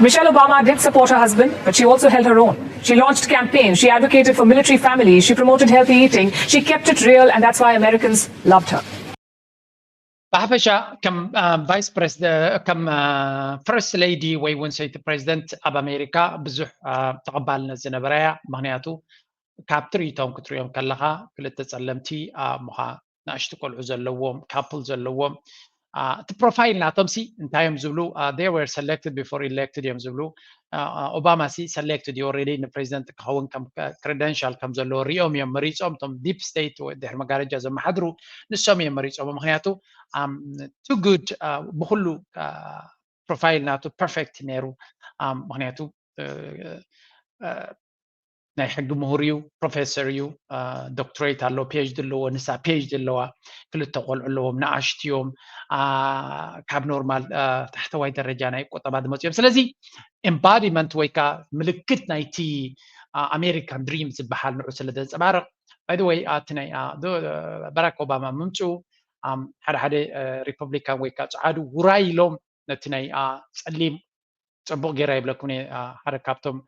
Michelle Obama did support her husband, but she also held her own. She launched campaigns, she advocated for military families, she promoted healthy eating, she kept it real, and that's why Americans loved her. ብሓፈሻ ከም ቫይስ ፕሬዚደንት ከም ፈርስት ሌዲ ወይ እውን ሰይቲ ፕሬዚደንት ኣብ ኣሜሪካ ብዙሕ ተቐባልነት ዝነበራ እያ። ምክንያቱ ካብ ትርኢቶም ክትሪኦም ከለኻ ክልተ ጸለምቲ ኣሙኻ ንኣሽቱ ቆልዑ ዘለዎም ካፕል ዘለዎም እቲ ፕሮፋይል ናቶም ሲ እንታይ እዮም ዝብሉ? They were selected before elected እዮም ዝብሉ። ኦባማ ሲ ሰሌክትድ እዩ፣ ኦልሬዲ ንፕሬዚደንት ክኸውን ከም ክሬደንሻል ከም ዘለዎ ሪኦም እዮም መሪፆም። እቶም ዲፕ ስቴት ወይ ድሕሪ መጋረጃ ዘመሓድሩ ንሶም እዮም መሪፆም። ምክንያቱ ቱ ጉድ፣ ብኩሉ ፕሮፋይል ናቱ ፐርፌክት ነይሩ። ምክንያቱ ናይ ሕጊ ምሁር እዩ፣ ፕሮፌሰር እዩ፣ ዶክትሬት ኣለዎ፣ ፒኤችዲ ኣለዎ፣ ንሳ ፒኤችዲ ኣለዋ፣ ክልተ ቆልዑ ኣለዎም፣ ንኣሽቱ እዮም። ካብ ኖርማል ታሕተዋይ ደረጃ ናይ ቁጠባ ዝመፁ እዮም። ስለዚ ኤምባዲመንት ወይ ከዓ ምልክት ናይቲ ኣሜሪካን ድሪም ዝበሃል ንዑ ስለ ዘንፀባርቕ፣ ባይ ወይ እቲ ናይ በራክ ኦባማ ምምፅኡ ሓደ ሓደ ሪፐብሊካን ወይ ከዓ ፀዓዱ ውራይ ኢሎም ነቲ ናይ ፀሊም ፅቡቕ ገይራ ይብለኩም እየ። ሓደ ካብቶም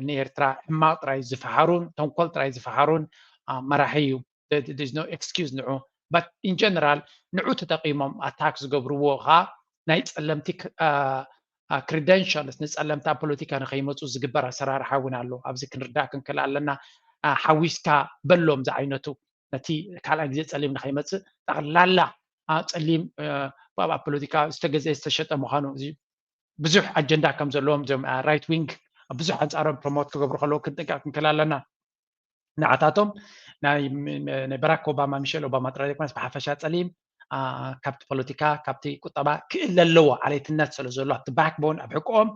ንኤርትራ ሕማቕ ጥራይ ዝፈሓሩን ተንኮል ጥራይ ዝፈሓሩን መራሒ እዩ። No excuse ንዑ። But in general ንዑ ተጠቂሞም ኣታክ ዝገብርዎ ከዓ ናይ ፀለምቲ ክሪደንሻልስ ንፀለምቲ ኣብ ፖለቲካ ንከይመፁ ዝግበር ኣሰራርሓ እውን ኣሎ። ኣብዚ ክንርዳእ ክንክእል ኣለና። ሓዊስካ በሎም ዝዓይነቱ ነቲ ካልኣይ ግዜ ፀሊም ንከይመፅእ ጠቕላላ ፀሊም ኣብ ፖለቲካ ዝተገዘ ዝተሸጠ ምዃኑ ብዙሕ ኣጀንዳ ከም ዘለዎም እዞም ራይት ዊንግ ብዙሕ ኣንፃሮም ፕሮሞት ክገብሩ ከለዉ ክንጥንቀቅ ክንክእል ኣለና። ንዓታቶም ናይ በራክ ኦባማ፣ ሚሸል ኦባማ ጥራይ ዘይኮነስ ብሓፈሻ ፀሊም ካብቲ ፖለቲካ ካብቲ ቁጠባ ክእለ ኣለዎ። ዓሌትነት ስለ ዘሎ ኣብቲ ባክቦን ኣብ ሕቆኦም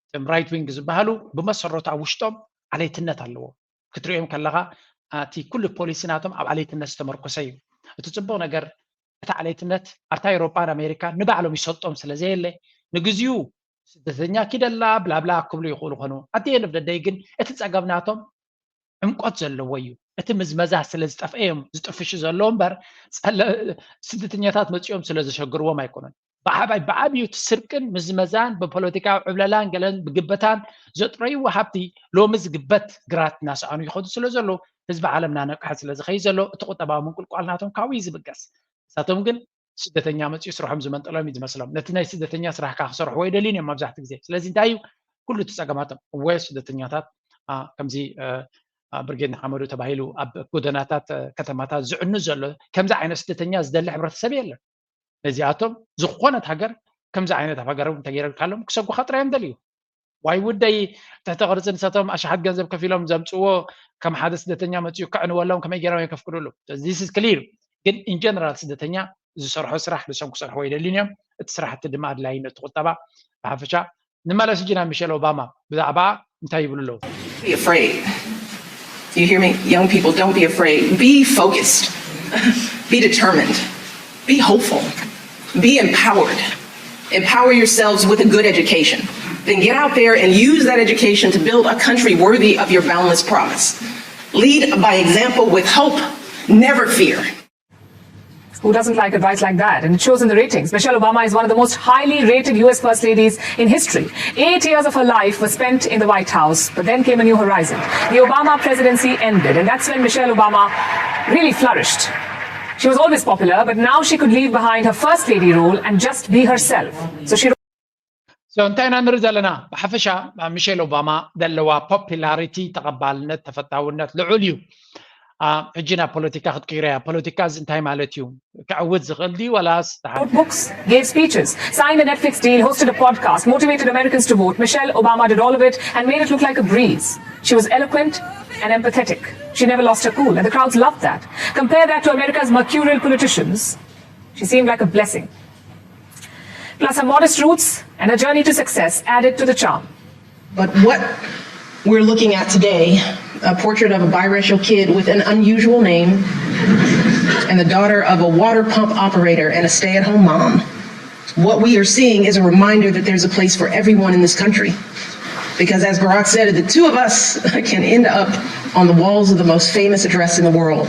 እቶም ራይት ዊንግ ዝበሃሉ ብመሰረቱ ኣብ ውሽጦም ዓሌትነት ኣለዎ። ክትሪኦም ከለካ እቲ ኩሉ ፖሊሲ ናቶም ኣብ ዓሌትነት ዝተመርኮሰ እዩ። እቲ ፅቡቅ ነገር እቲ ዓሌትነት ኣብታ ኤውሮጳን ኣሜሪካን ንባዕሎም ይሰልጦም ስለ ዘየለ ንግዚኡ ስደተኛ ኪደላ ብላብላ ክብሉ ይኽእሉ ኮኑ ኣቲ ኤንድ ደይ ግን እቲ ፀገም ናቶም ዕምቆት ዘለዎ እዩ። እቲ ምዝመዛ ስለ ዝጠፍአ እዮም ዝጥፍሹ ዘለዎ እምበር ስደተኛታት መፂኦም ስለ ዘሸግርዎም ኣይኮነን። ብዓባይ ብዓብዩ እቲ ስርቅን ምዝመዛን ብፖለቲካዊ ዕብለላን ገለን ብግበታን ዘጥረይዎ ሃብቲ ሎሚ ዝግበት ግራት እናሰኣኑ ይኸዱ ስለ ዘለዉ ህዝቢ ዓለም እናነቅሐ ስለ ዝኸይ ዘሎ እቲ ቁጠባዊ ምንቁልቋል ናቶም ካብኡ እዩ ዝብገስ። እሳቶም ግን ስደተኛ መፅኡ ስርሖም ዝመንጠሎም እዩ ዝመስሎም። ነቲ ናይ ስደተኛ ስራሕካ ክሰርሕዎ ይደልዩን እዮም መብዛሕትኡ ግዜ። ስለዚ እንታይ እዩ ኩሉ እቲ ፀገማቶም? እወ ስደተኛታት ከምዚ ብርጌድ ንሓመዱ ተባሂሉ ኣብ ጎደናታት ከተማታት ዝዕኑ ዘሎ ከምዚ ዓይነት ስደተኛ ዝደሊ ሕብረተሰብ የለን። ነዚኣቶም ዝኾነት ሃገር ከምዚ ዓይነት ኣብ ሃገሮም እንተገይረልካሎም ክሰጉኻ ጥራይ እዮም ደልዩ። ዋይ ውደይ ትሕተ ቅርፂ ንሳቶም ኣሽሓት ገንዘብ ከፊሎም ዘምፅዎ ከም ሓደ ስደተኛ መፅኡ ከዕንወሎም ከመይ ገይሮም የከፍቅዱሉ? This is clear። ግን ኢንጀነራል ስደተኛ ዝሰርሖ ስራሕ ንሶም ክሰርሕዎ ይደልዩን እዮም። እቲ ስራሕቲ ድማ ኣድላይነቱ ቁጠባ ብሓፈሻ ንመለስ ሕጂ ናብ ሚሸል ኦባማ ብዛዕባ እንታይ ይብሉ ኣለዉ? Be afraid. You hear me? Young people, don't be afraid. Be focused. Be determined. Be hopeful. Be empowered. Empower yourselves with a good education. Then get out there and use that education to build a country worthy of your boundless promise. Lead by example with hope. Never fear. Who doesn't like advice like that? And it shows in the ratings. Michelle Obama is one of the most highly rated U S First Ladies in history. Eight years of her life was spent in the White House, but then came a new horizon. The Obama presidency ended, and that's when Michelle Obama really flourished. She was always popular, but now she could leave behind her First Lady role and just be herself. So she እንታይ ኢና ንርኢ ዘለና? ብሓፈሻ ሚሼል ኦባማ ዘለዋ ፖፒላሪቲ፣ ተቐባልነት፣ ተፈታውነት ልዑል እዩ። ሕጂ ናብ ፖለቲካ ክትቅይሮ እያ። ፖለቲካ እዚ እንታይ ማለት እዩ? ክዕውት ዝኽእል ድዩ ዋላስ wrote books, gave speeches, signed the Netflix deal, hosted a podcast, motivated Americans to vote. Michelle Obama did all of it and made it look like a breeze. She was eloquent and empathetic. She never lost her cool, and the crowds loved that. Compare that to America's mercurial politicians. She seemed like a blessing. Plus, her modest roots and her journey to success added to the charm. But what we're looking at today, a portrait of a biracial kid with an unusual name and the daughter of a water pump operator and a stay at home mom, what we are seeing is a reminder that there's a place for everyone in this country. Because as Barack said, the two of us can end up on the walls of the most famous address in the world.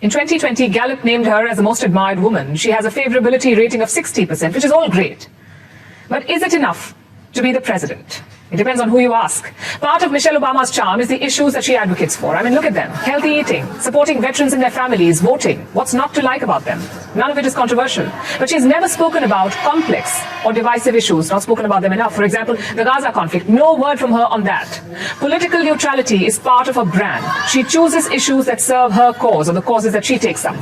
In twenty twenty, Gallup named her as the most admired woman. She has a favorability rating of sixty percent, which is all great. But is it enough to be the president? It depends on who you ask. Part of Michelle Obama's charm is the issues that she advocates for. I mean, look at them. Healthy eating, supporting veterans and their families, voting. What's not to like about them? None of it is controversial. But she's never spoken about complex or divisive issues, not spoken about them enough. For example, the Gaza conflict, no word from her on that. Political neutrality is part of her brand. She chooses issues that serve her cause or the causes that she takes up.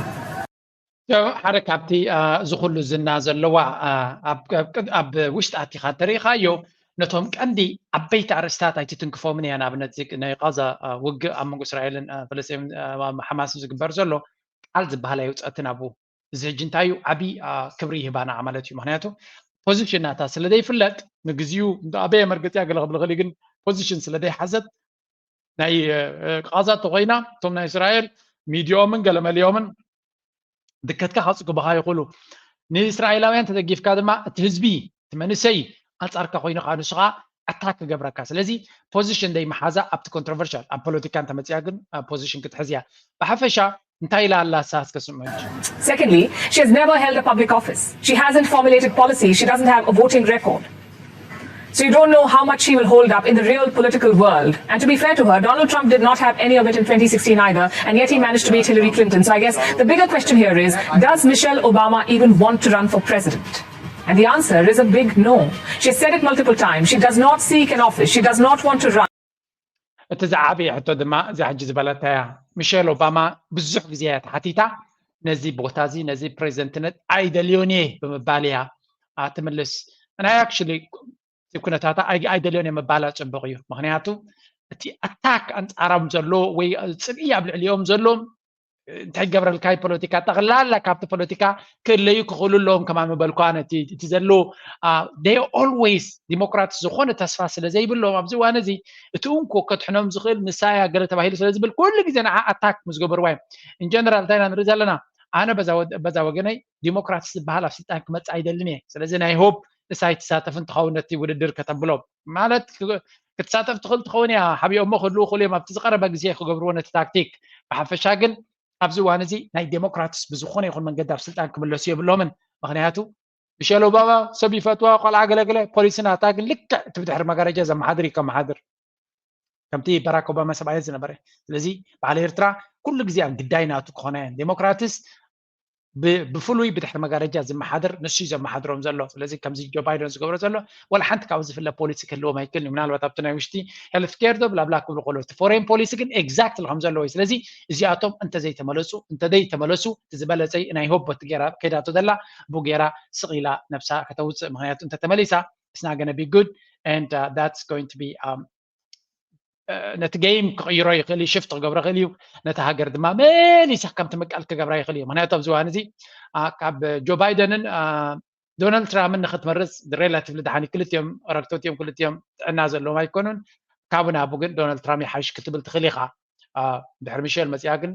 ሓደ ካብቲ እዚ ኩሉ ዝና ዘለዋ ኣብ ውሽጢ ኣቲኻ እንተሪኢኻዮ፣ ነቶም ቀንዲ ዓበይቲ ኣርእስታት ኣይትትንክፎምን እያ። ንኣብነት ናይ ቃዛ ውግእ ኣብ መንጎ እስራኤልን ፈለስጢን ሓማስን ዝግበር ዘሎ ቃል ዝበሃል ኣይውፀእትን ኣብኡ። እዚ ሕጂ እንታይ እዩ? ዓብዪ ክብሪ ይህባ ንዓ ማለት እዩ። ምክንያቱ ፖዚሽን ናታ ስለ ዘይፍለጥ፣ ንግዚኡ ኣበየ መርገፂያ ገለ ክብል ይኽእል እዩ፣ ግን ፖዚሽን ስለ ዘይሓዘት ናይ ቃዛ ተኮይና እቶም ናይ እስራኤል ሚዲኦምን ገለመሊኦምን ድከትካ ከፅግቡኻ ይኽእሉ። ንእስራኤላውያን ተደጊፍካ ድማ እቲ ህዝቢ እቲ መንእሰይ ኣንፃርካ ኮይኑ ከዓ ንሱ ከዓ ኣታክ ክገብረካ። ስለዚ ፖዚሽን ደይ መሓዛ ኣብቲ ኮንትሮቨርሻል ኣብ ፖለቲካ እንተመፅያ ግን ፖዚሽን ክትሕዝ እያ። ብሓፈሻ እንታይ ኢላ ኣላ ንሳ እስከ ስምዑ። Secondly, she has never held a public office. She hasn't formulated policy. She doesn't have a voting record. So you don't know how much she will hold up in the real political world. And to be fair to her, Donald Trump did not have any of it in twenty sixteen either, and yet he managed to beat Hillary Clinton. So I guess the bigger question here is, does Michelle Obama even want to run for president? And the answer is a big no. She said it multiple times. She does not seek an office. She does not want to run. እቲ ዝዓበየ ሕቶ ድማ እዛ ሕጂ ዝበለታ እያ። ሚሸል ኦባማ ብዙሕ ግዜ እያ ተሓቲታ፣ ነዚ ቦታ እዚ ነዚ ፕሬዚደንትነት ኣይደልዮን እየ ብምባል እያ ትምልስ። ናይ ኣክቹሊ ኩነታታ ኣይደልዮን እየ ምባላ ፅቡቕ እዩ። ምክንያቱ እቲ ኣታክ ኣንፃሮም ዘሎ ወይ ፅብኢ ኣብ ልዕሊኦም ዘሎ እንታይ ይገብረልካ እዩ ፖለቲካ ጠቕላላ ካብቲ ፖለቲካ ክእለዩ ክኽእሉ ኣለዎም ከማን ምበልኩ ኣነ እቲ ዘሎ they always ዲሞክራት ዝኾነ ተስፋ ስለ ዘይብሎም ኣብዚ እዋን እዚ እቲ እንኮ ከድሕኖም ዝኽእል ንሳ እያ ገለ ተባሂሉ ስለ ዝብል ኩሉ ግዜ ንዓ ኣታክ ምስ ገበርዋ እዮም። ኢንጀነራል እንታይ ኢና ንርኢ ዘለና? ኣነ በዛ ወገነይ ዲሞክራትስ ዝበሃል ኣብ ስልጣን ክመፅእ ኣይደልን እየ። ስለዚ ናይ ሆፕ ንሳ ኣይትሳተፍን ትኸውን ነቲ ውድድር ከተብሎም ማለት ክትሳተፍ ትኽእል ትኸውን እያ። ሓቢኦሞ ክህልዉ ክእሉ እዮም ኣብቲ ዝቐረበ ግዜ ክገብርዎ ነቲ ታክቲክ። ብሓፈሻ ግን ኣብዚ እዋን እዚ ናይ ዴሞክራትስ ብዝኾነ ይኹን መንገዲ ኣብ ስልጣን ክምለሱ የብሎምን። ምክንያቱ ሚሸል ኦባማ ሰብ ይፈትዋ ቆልዓ ገለገለ ፖሊሲ ናታ ግን ልክዕ እቲ ብድሕሪ መጋረጃ ዘመሓድር እዩ ከመሓድር ከምቲ በራክ ኦባማ ሰብኣየት ዝነበረ። ስለዚ በዓል ኤርትራ ኩሉ ግዜ ኣብ ግዳይ ናቱ ክኾና እየን። ዴሞክራትስ ብፍሉይ ብድሕሪ መጋረጃ ዝመሓድር ንሱ እዩ ዘመሓድሮም ዘሎ። ስለዚ ከምዚ ጆ ባይደን ዝገብሮ ዘሎ ዋላ ሓንቲ ካብኡ ዝፍለ ፖሊሲ ክህልዎም ኣይክእልን እዩ። ምናልባት ኣብቲ ናይ ውሽጢ ሄልት ኬር ዶ ብላብላ ክብሉ ከሎ እቲ ፎሬን ፖሊሲ ግን ኤግዛክትሊ ከም ዘለዎ እዩ። ስለዚ እዚኣቶም እንተዘይተመለሱ እንተዘይተመለሱ እቲ ዝበለፀይ ናይ ሆቦት ገይራ ከይዳቶ ዘላ ብኡ ገይራ ስቕ ኢላ ነብሳ ከተውፅእ። ምክንያቱ እንተተመሊሳ it's not gonna be good and uh, that's going to be um, ነቲ ጌም ክቕይሮ ይኽእል እዩ ሽፍት ክገብሮ ይኽእል እዩ። ነቲ ሃገር ድማ መሊሳ ከም ትምቀል ክገብራ ይኽእል እዩ። ምክንያቱ ኣብዚ እዋን እዚ ካብ ጆ ባይደንን ዶናልድ ትራምፕን ንክትመርፅ ሬላቲቭሊ ደሓን ክልቲኦም ረክቶት እዮም ክልቲኦም ጥዕና ዘለዎም ኣይኮኑን። ካብኡ ናብኡ ግን ዶናልድ ትራምፕ ይሓይሽ ክትብል ትኽእል ኢኻ። ድሕሪ ሚሸል መፅያ ግን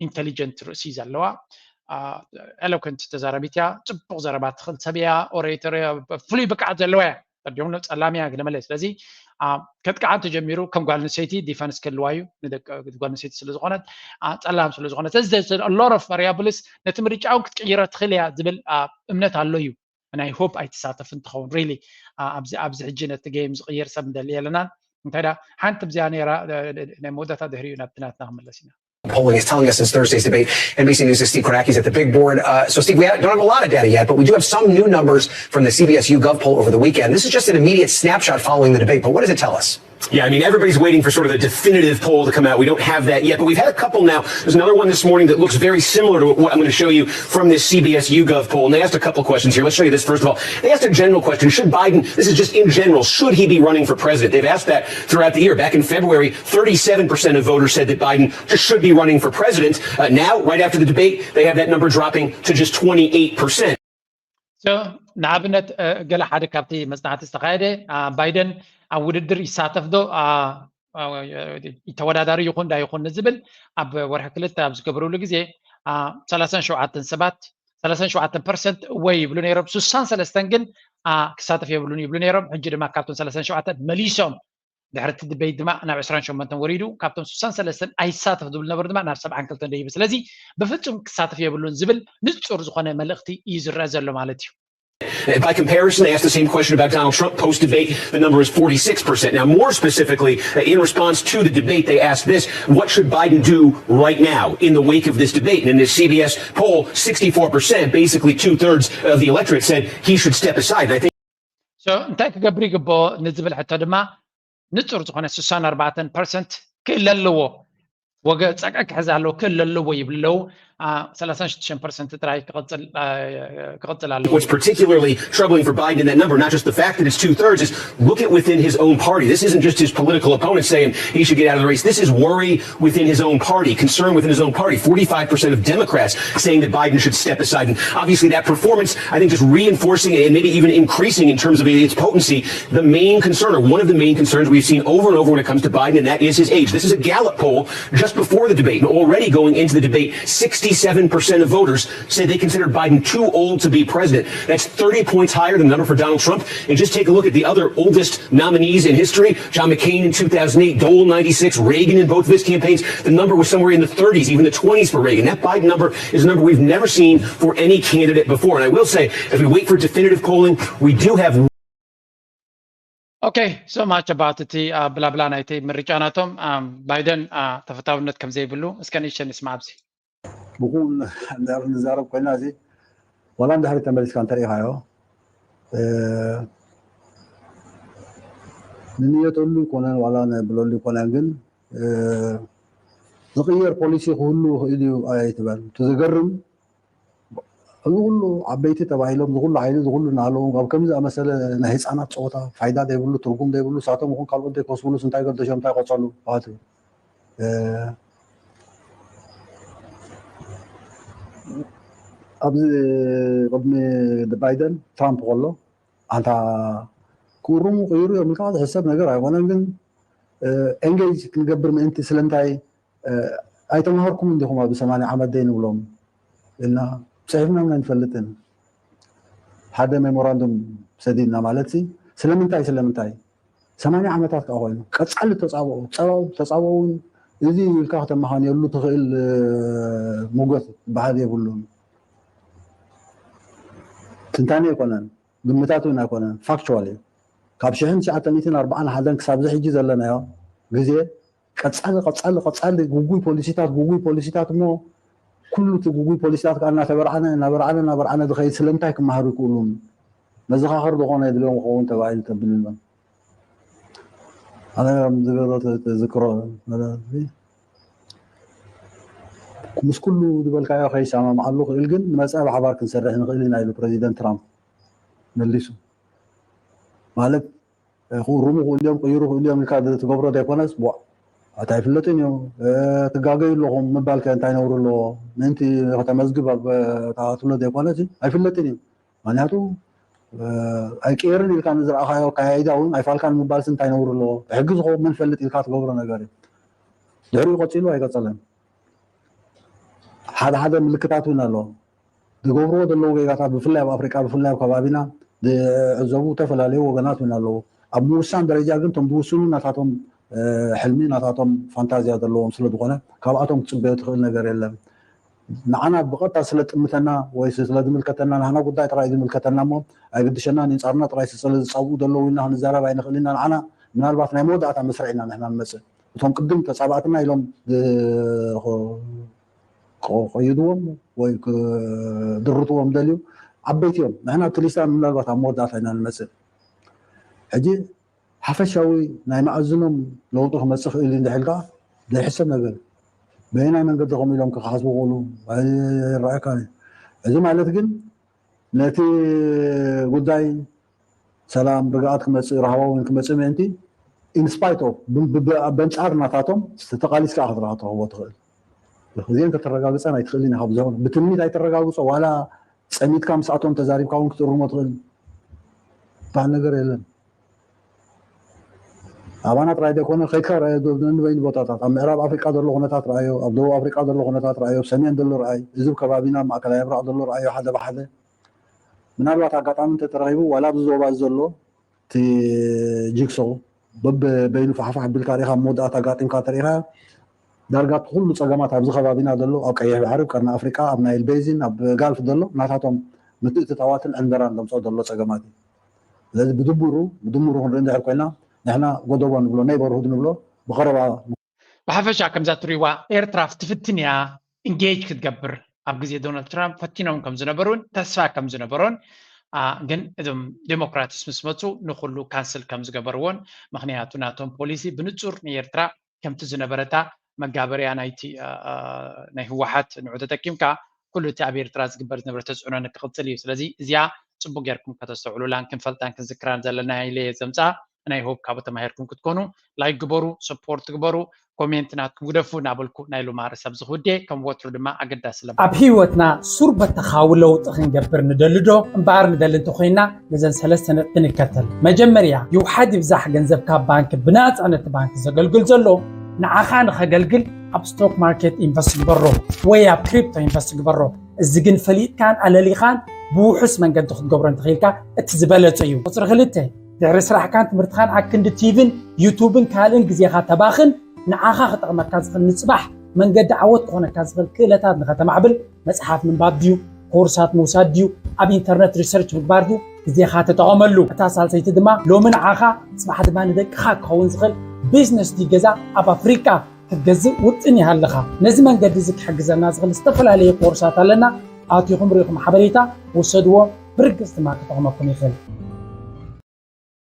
ኢንተሊጀንት ርእሲ ዘለዋ ኤሎኮንት ተዛረቢት እያ። ፅቡቅ ዘረባ ትኽእል ሰብ እያ። ኦሬተር ፍሉይ ብቅዓት ዘለዋ እያ። ቀዲሙ ጸላም እያ ግደመለይ። ስለዚ ከጥቅዓ እንተጀሚሩ ከም ጓል ኣንስተይቲ ዲፈንስ ክህልዋ እዩ ንደቂ ጓል ኣንስተይቲ ስለ ዝኾነት ጸላም ስለ ዝኾነት ስለዚ lot of variables ነቲ ምርጫ እውን ክትቅይሮ ትኽእል እያ ዝብል እምነት ኣሎ እዩ። ናይ ሆፕ ኣይትሳተፍን ትኸውን ሪሊ ኣብዚ ኣብዚ ሕጂ ነቲ ጌም ዝቕይር ሰብ ንደሊ የለናን። እንታይ ዳ ሓንቲ ብዚኣ ነራ ናይ መወዳእታ ድሕሪኡ ናብቲ ናትና ክምለስ ኢና። Polling is telling us since Thursday's debate. N B C News' Steve Kornacki's at the big board. Uh, so, Steve, we don't have a lot of data yet, but we do have some new numbers from the C B S YouGov poll over the weekend. This is just an immediate snapshot following the debate, but what does it tell us? Yeah, I mean, everybody's waiting for sort of a definitive poll to come out. We don't have that yet, but we've had a couple now. There's another one this morning that looks very similar to what I'm going to show you from this C B S YouGov poll. And they asked a couple questions here. Let's show you this first of all. They asked a general question. Should Biden, this is just in general, should he be running for president? They've asked that throughout the year. Back in February, thirty-seven percent of voters said that Biden just should be running for president. Uh, now, right after the debate, they have that number dropping to just twenty-eight percent. ንኣብነት ገለ ሓደ ካብቲ መፅናዕቲ ዝተካየደ ባይደን ኣብ ውድድር ይሳተፍ ዶ ተወዳዳሪ ይኹን ዳ ይኹን ንዝብል ኣብ ወርሒ ክልተ ኣብ ዝገብርሉ ግዜ ሰላሳን ሸውዓተን ሰባት ሰላሳን ሸውዓተን ፐርሰንት እወ ይብሉ ነይሮም። ስሳን ሰለስተን ግን ክሳተፍ የብሉን ይብሉ ነይሮም። ሕጂ ድማ ካብቶም ሰላሳን ሸውዓተን መሊሶም ድሕሪ እቲ ድበይት ድማ ናብ ዕስራን ሸሞንተን ወሪዱ። ካብቶም ስሳን ሰለስተን ኣይሳተፍ ዝብሉ ነበሩ ድማ ናብ ሰብዓን ክልተን ደይቡ። ስለዚ ብፍጹም ክሳተፍ የብሉን ዝብል ንጹር ዝኾነ መልእኽቲ እዩ ዝረአ ዘሎ ማለት እዩ። By comparison, they asked the same question about Donald Trump post debate. The number is forty-six percent. Now, more specifically, in response to the debate, they asked this: what should Biden do right now in the wake of this debate? And in this C B S poll, sixty-four percent, basically two thirds of the electorate, said he should step aside. And I think. So, እንታይ ክገብር ይግብኦ ንዝብል ሕቶ ድማ ንጹር ዝኾነ ስሳን ኣርባዕተን ፐርሰንት ክእለ ኣለዎ። ወገ ጸቅዒ ክሕዝ ኣለዎ ክእለ ኣለዎ ይብሉ ኣለዉ። አ፣ ሰላሳ ሽዱሽተ ፐርሰንት ጥራይ ክቕጽል አ፣ ክቕጽል ኣለዎ። What's particularly troubling for Biden in that number, not just the fact that it's two thirds, is look at within his own party. This isn't just his political opponents saying he should get out of the race. This is worry within his own party, concern within his own party. Forty-five percent of Democrats saying that Biden should step aside. And obviously, that performance, I think, just reinforcing and maybe even increasing in terms of its potency, the main concern, or one of the main concerns we've seen over and over when it comes to Biden, and that is his age. This is a Gallup poll just before the debate, and already going into the debate, sixty-seven percent of voters said they considered Biden too old to be president. That's thirty points higher than the number for Donald Trump. And just take a look at the other oldest nominees in history: John McCain in two thousand eight, Dole ninety-six, Reagan in both of his campaigns. The number was somewhere in the thirties, even the twenties for Reagan. That Biden number is a number we've never seen for any candidate before. And I will say, as we wait for definitive polling, we do have Okay, so much about እቲ ብላብላ ናይቲ ምርጫ ናቶም። ባይደን ተፈታውነት ከም ዘይብሉ እስከ ንእሽተን ንስማዕ ኣብዚ። ብኩን ንዛረብ ኮይና እዚ ዋላ እንድሕሪ ተመሊስካ እንተሪኢኻዮ፣ ንንየተሉ ይኮነን ዋላ ነብለሉ ይኮነን፣ ግን ዝቕየር ፖሊሲ ክህሉ ይኽእል እዩ ኣይትበል። እቲ ዘገርም እዚ ኩሉ ዓበይቲ ተባሂሎም፣ እዚ ኩሉ ሓይሊ፣ እዚ ኩሉ እናሃለዉ፣ ኣብ ከምዚ ዝኣመሰለ ናይ ህፃናት ፀወታ፣ ፋይዳ ዘይብሉ፣ ትርጉም ዘይብሉ፣ ሳቶም ይኹን ካልኦት ዘይከስብሉስ እንታይ ገደሾም፣ እንታይ ቆፀሉ? ኣብዚ ቅድሚ ባይደን ትራምፕ ከሎ ኣንታ ክእርሙ ቅይሩ እዮም ኢልካ ዝሕሰብ ነገር ኣይኮነን። ግን ኤንጌጅ ክንገብር ምእንቲ ስለምንታይ ኣይተማሃርኩም እንዲኹም ኣብ ሰማንያ ዓመት ደይ ንብሎም ኢልና ፅሒፍና ኢና ንፈልጥን። ሓደ ሜሞራንዱም ሰዲድና ማለት ሲ ስለምንታይ ስለምንታይ ሰማንያ ዓመታት ከዓ ኮይኑ ቀፃሊ ተፃብኦ ፀባው ተፃብኦ እውን እዚ ኢልካ ከተመኻንየሉ ትኽእል ሞገት በሃል የብሉን። ትንታኔ ኣይኮነን፣ ግምታት እውን ኣይኮነን፣ ፋክቹዋል እዩ። ካብ ሽሕን ትሽዓተ ሚእትን ኣርባዓን ሓደን ክሳብ እዚ ሕጂ ዘለናዮ ግዜ ቀፃሊ ቀፃሊ ቀፃሊ ጉጉይ ፖሊሲታት ጉጉይ ፖሊሲታት እሞ ኩሉ እቲ ጉጉይ ፖሊሲታት ከዓ እናተበርዓነ እናበርዓነ እናበርዓነ ዝኸይድ ስለምንታይ ክመሃሩ ይክእሉን መዘኻኸር ዝኾነ የድልዮም ክኸውን ተባሂሉ ተብልሎም ኣነ ዝገሮ ተዝክሮ ምስ ኩሉ ዝበልካዮ ከይሰማምዓሉ ክእል ግን ንመፃኢ ብሓባር ክንሰርሕ ንኽእል ኢና ኢሉ ፕረዚደንት ትራምፕ መሊሱ። ማለት ክእርሙ ክእል እዮም ቅይሩ ክእል እዮም ኢልካ ትገብሮ ዘይኮነስ ኣታ ኣይፍለጥን እዩ ትጋገዩ ኣለኹም ምባል ከ እንታይ ነውሪ ኣለዎ? ምእንቲ ከተመዝግብ ኣብ ትብሎ ዘይኮነስ ኣይፍለጥን እዩ። ምክንያቱ ኣይቅየርን ኢልካ ንዝረኣኻዮ ኣካያይዳ እውን ኣይፋልካን ምባልሲ እንታይ ነውሪ ኣለዎ? ብሕጊ ዝኸውን መን ፈልጥ ኢልካ ትገብሮ ነገር እዩ። ድሕሪኡ ቀፂሉ ኣይቀፀለን። ሓደ ሓደ ምልክታት እውን ኣለዎ። ዝገብርዎ ዘለዉ ጌጋታት ብፍላይ ኣብ ኣፍሪቃ ብፍላይ ኣብ ከባቢና ዝዕዘቡ ዝተፈላለዩ ወገናት እውን ኣለዉ። ኣብ ምውሳን ደረጃ ግን እቶም ዝውስኑ ናታቶም ሕልሚ ናታቶም ፋንታዝያ ዘለዎም ስለ ዝኾነ ካብኣቶም ክትፅበዮ ትኽእል ነገር የለን። ንዓና ብቐጥታ ስለ ጥምተና ወይ ስለ ዝምልከተና ንሕና ጉዳይ ጥራይ ዝምልከተና እሞ ኣይግድሸናን ኣንፃርና ጥራይ ስለ ዝፃብኡ ዘለዉ ኢልና ክንዛረብ ኣይንኽእል ኢና። ንዓና ምናልባት ናይ መወዳእታ መስርዕ ኢና ንሕና ንመፅእ። እቶም ቅድም ተፃባእትና ኢሎም ቀይድዎም ወይ ክድርትዎም ደልዩ ዓበይቲ እዮም። ንሕና ኣብቲ ሊስታ ምናልባት ኣብ መወዳእታ ኢና ንመፅእ። ሕጂ ሓፈሻዊ ናይ መኣዝኖም ለውጢ ክመፅእ ክእል እንድሕልካ ዘይሕሰብ ነገር በየናይ መንገዲ ከም ኢሎም ክሓስቡ ክእሉ ኣይረኣየካን እዩ። እዚ ማለት ግን ነቲ ጉዳይ ሰላም ርግኣት ክመፅእ ራህዋ እውን ክመፅእ ምእንቲ ኢንስፓይት ኦፍ በንፃር ናታቶም ተቃሊስካ ክትረኽቦ ትኽእል። እዚአን ከተረጋግፀን ኣይትኽእልን ኢኻ። ብትምኒት ኣይተረጋግፆ ዋላ ፀሚትካ ምስኣቶም ተዛሪብካ እውን ክትእርሞ ትኽእል በሃል ነገር የለን። ኣባና ጥራይ ዘይኮነ ከይድካ ረኣዮ ንበይኑ ቦታታት ኣብ ምዕራብ ኣፍሪቃ ዘሎ ኩነታት ረኣዮ፣ ኣብ ደቡብ ኣፍሪቃ ዘሎ ኩነታት ረኣዮ፣ ኣብ ሰሜን ዘሎ ረኣይ፣ እዚ ከባቢና ኣብ ማእከላይ ምብራቕ ዘሎ ረኣዮ ሓደ ብሓደ ምናልባት ኣጋጣሚ እንተተረኺቡ ዋላ ኣብዚ ዞባ ዘሎ እቲ ጂግሶ በበይኑ ፋሕፋሕ ኣቢልካ ሪኢኻ ኣብ መወዳእታ ኣጋጢምካ ተሪኢኻ ዳርጋ እቲ ኩሉ ፀገማት ኣብዚ ከባቢና ዘሎ ኣብ ቀይሕ ባሕሪ ኣብ ቀርኒ ኣፍሪቃ ኣብ ናይል ቤዚን ኣብ ጋልፍ ዘሎ ናታቶም ምትእትታዋትን ዕንደራን ዘምፅኦ ዘሎ ፀገማት እዩ። ስለዚ ብድምሩ ብድምሩ ክንርኢ እንድሕር ኮይና ንሕና ጎደቦ ንብሎ ኔይበርሁድ ንብሎ ብቐረባ ብሓፈሻ ከምዛ ትሪእዋ ኤርትራ ትፍትን እያ ኢንጌጅ ክትገብር ኣብ ግዜ ዶናልድ ትራምፕ ፈቲኖም ከም ዝነበሩን ተስፋ ከም ዝነበሮን ግን እዞም ዴሞክራትስ ምስ መፁ ንኩሉ ካንስል ከም ዝገበርዎን ምክንያቱ ናቶም ፖሊሲ ብንፁር ንኤርትራ ከምቲ ዝነበረታ መጋበርያ ናይቲ ናይ ህወሓት ንዑ ተጠቂምካ ኩሉ እቲ ኣብ ኤርትራ ዝግበር ዝነበረ ተፅዕኖ ክቕፅል እዩ። ስለዚ እዚኣ ፅቡቅ ጌርኩም ከተስተውዕሉላን ክንፈልጣን ክንዝክራን ዘለና ኢለ እየ ዘምፃ። ናይ ሆፕ ካብኡ ተማሂርኩም ክትኮኑ ላይክ ግበሩ፣ ሰፖርት ግበሩ፣ ኮሜንት ናትኩም ግደፉ እናበልኩ ናይ ሎማ ርእሰ ኣብዚ ክውዴ። ከም ወትሩ ድማ ኣገዳሲ ለባ ኣብ ህይወትና ሱር በተኻዊ ለውጢ ክንገብር ንደሊ ዶ? እምበኣር ንደሊ እንተኮይና ነዘን ሰለስተ ነጥቢ ንከተል። መጀመርያ ይውሓድ ይብዛሕ ገንዘብ ካብ ባንክ ብናፃ ነቲ ባንክ ዘገልግል ዘሎ ንዓኻ ንኸገልግል ኣብ ስቶክ ማርኬት ኢንቨስት ግበሮ ወይ ኣብ ክሪፕቶ ኢንቨስት ግበሮ። እዚ ግን ፈሊጥካን ኣለሊኻን ብውሑስ መንገዲ ክትገብሮ እንተኽኢልካ እቲ ዝበለፀ እዩ። ቁፅሪ ክልተ ድሕሪ ስራሕካን ትምህርትኻን ኣክንዲ ቲቪን ዩቱብን ካልእን ግዜኻ ተባኽን ንዓኻ ክጠቕመካ ዝኽእል ንፅባሕ መንገዲ ዓወት ክኾነካ ዝኽእል ክእለታት ንኸተማዕብል መፅሓፍ ምንባብ ድዩ ኮርሳት ምውሳድ ድዩ ኣብ ኢንተርነት ሪሰርች ምግባር ድዩ ግዜኻ ተጠቐመሉ። እታ ሳልሰይቲ ድማ ሎሚ ንዓኻ ፅባሕ ድማ ንደቅኻ ክኸውን ዝኽእል ቢዝነስ ድዩ ገዛ ኣብ ኣፍሪቃ ክትገዝእ ውጥን ይሃልኻ። ነዚ መንገዲ እዚ ክሕግዘና ዝኽእል ዝተፈላለየ ኮርሳት ኣለና። ኣቲኹም ርኢኹም ሓበሬታ ውሰድዎ። ብርግፅ ድማ ክጠቕመኩም ይኽእል።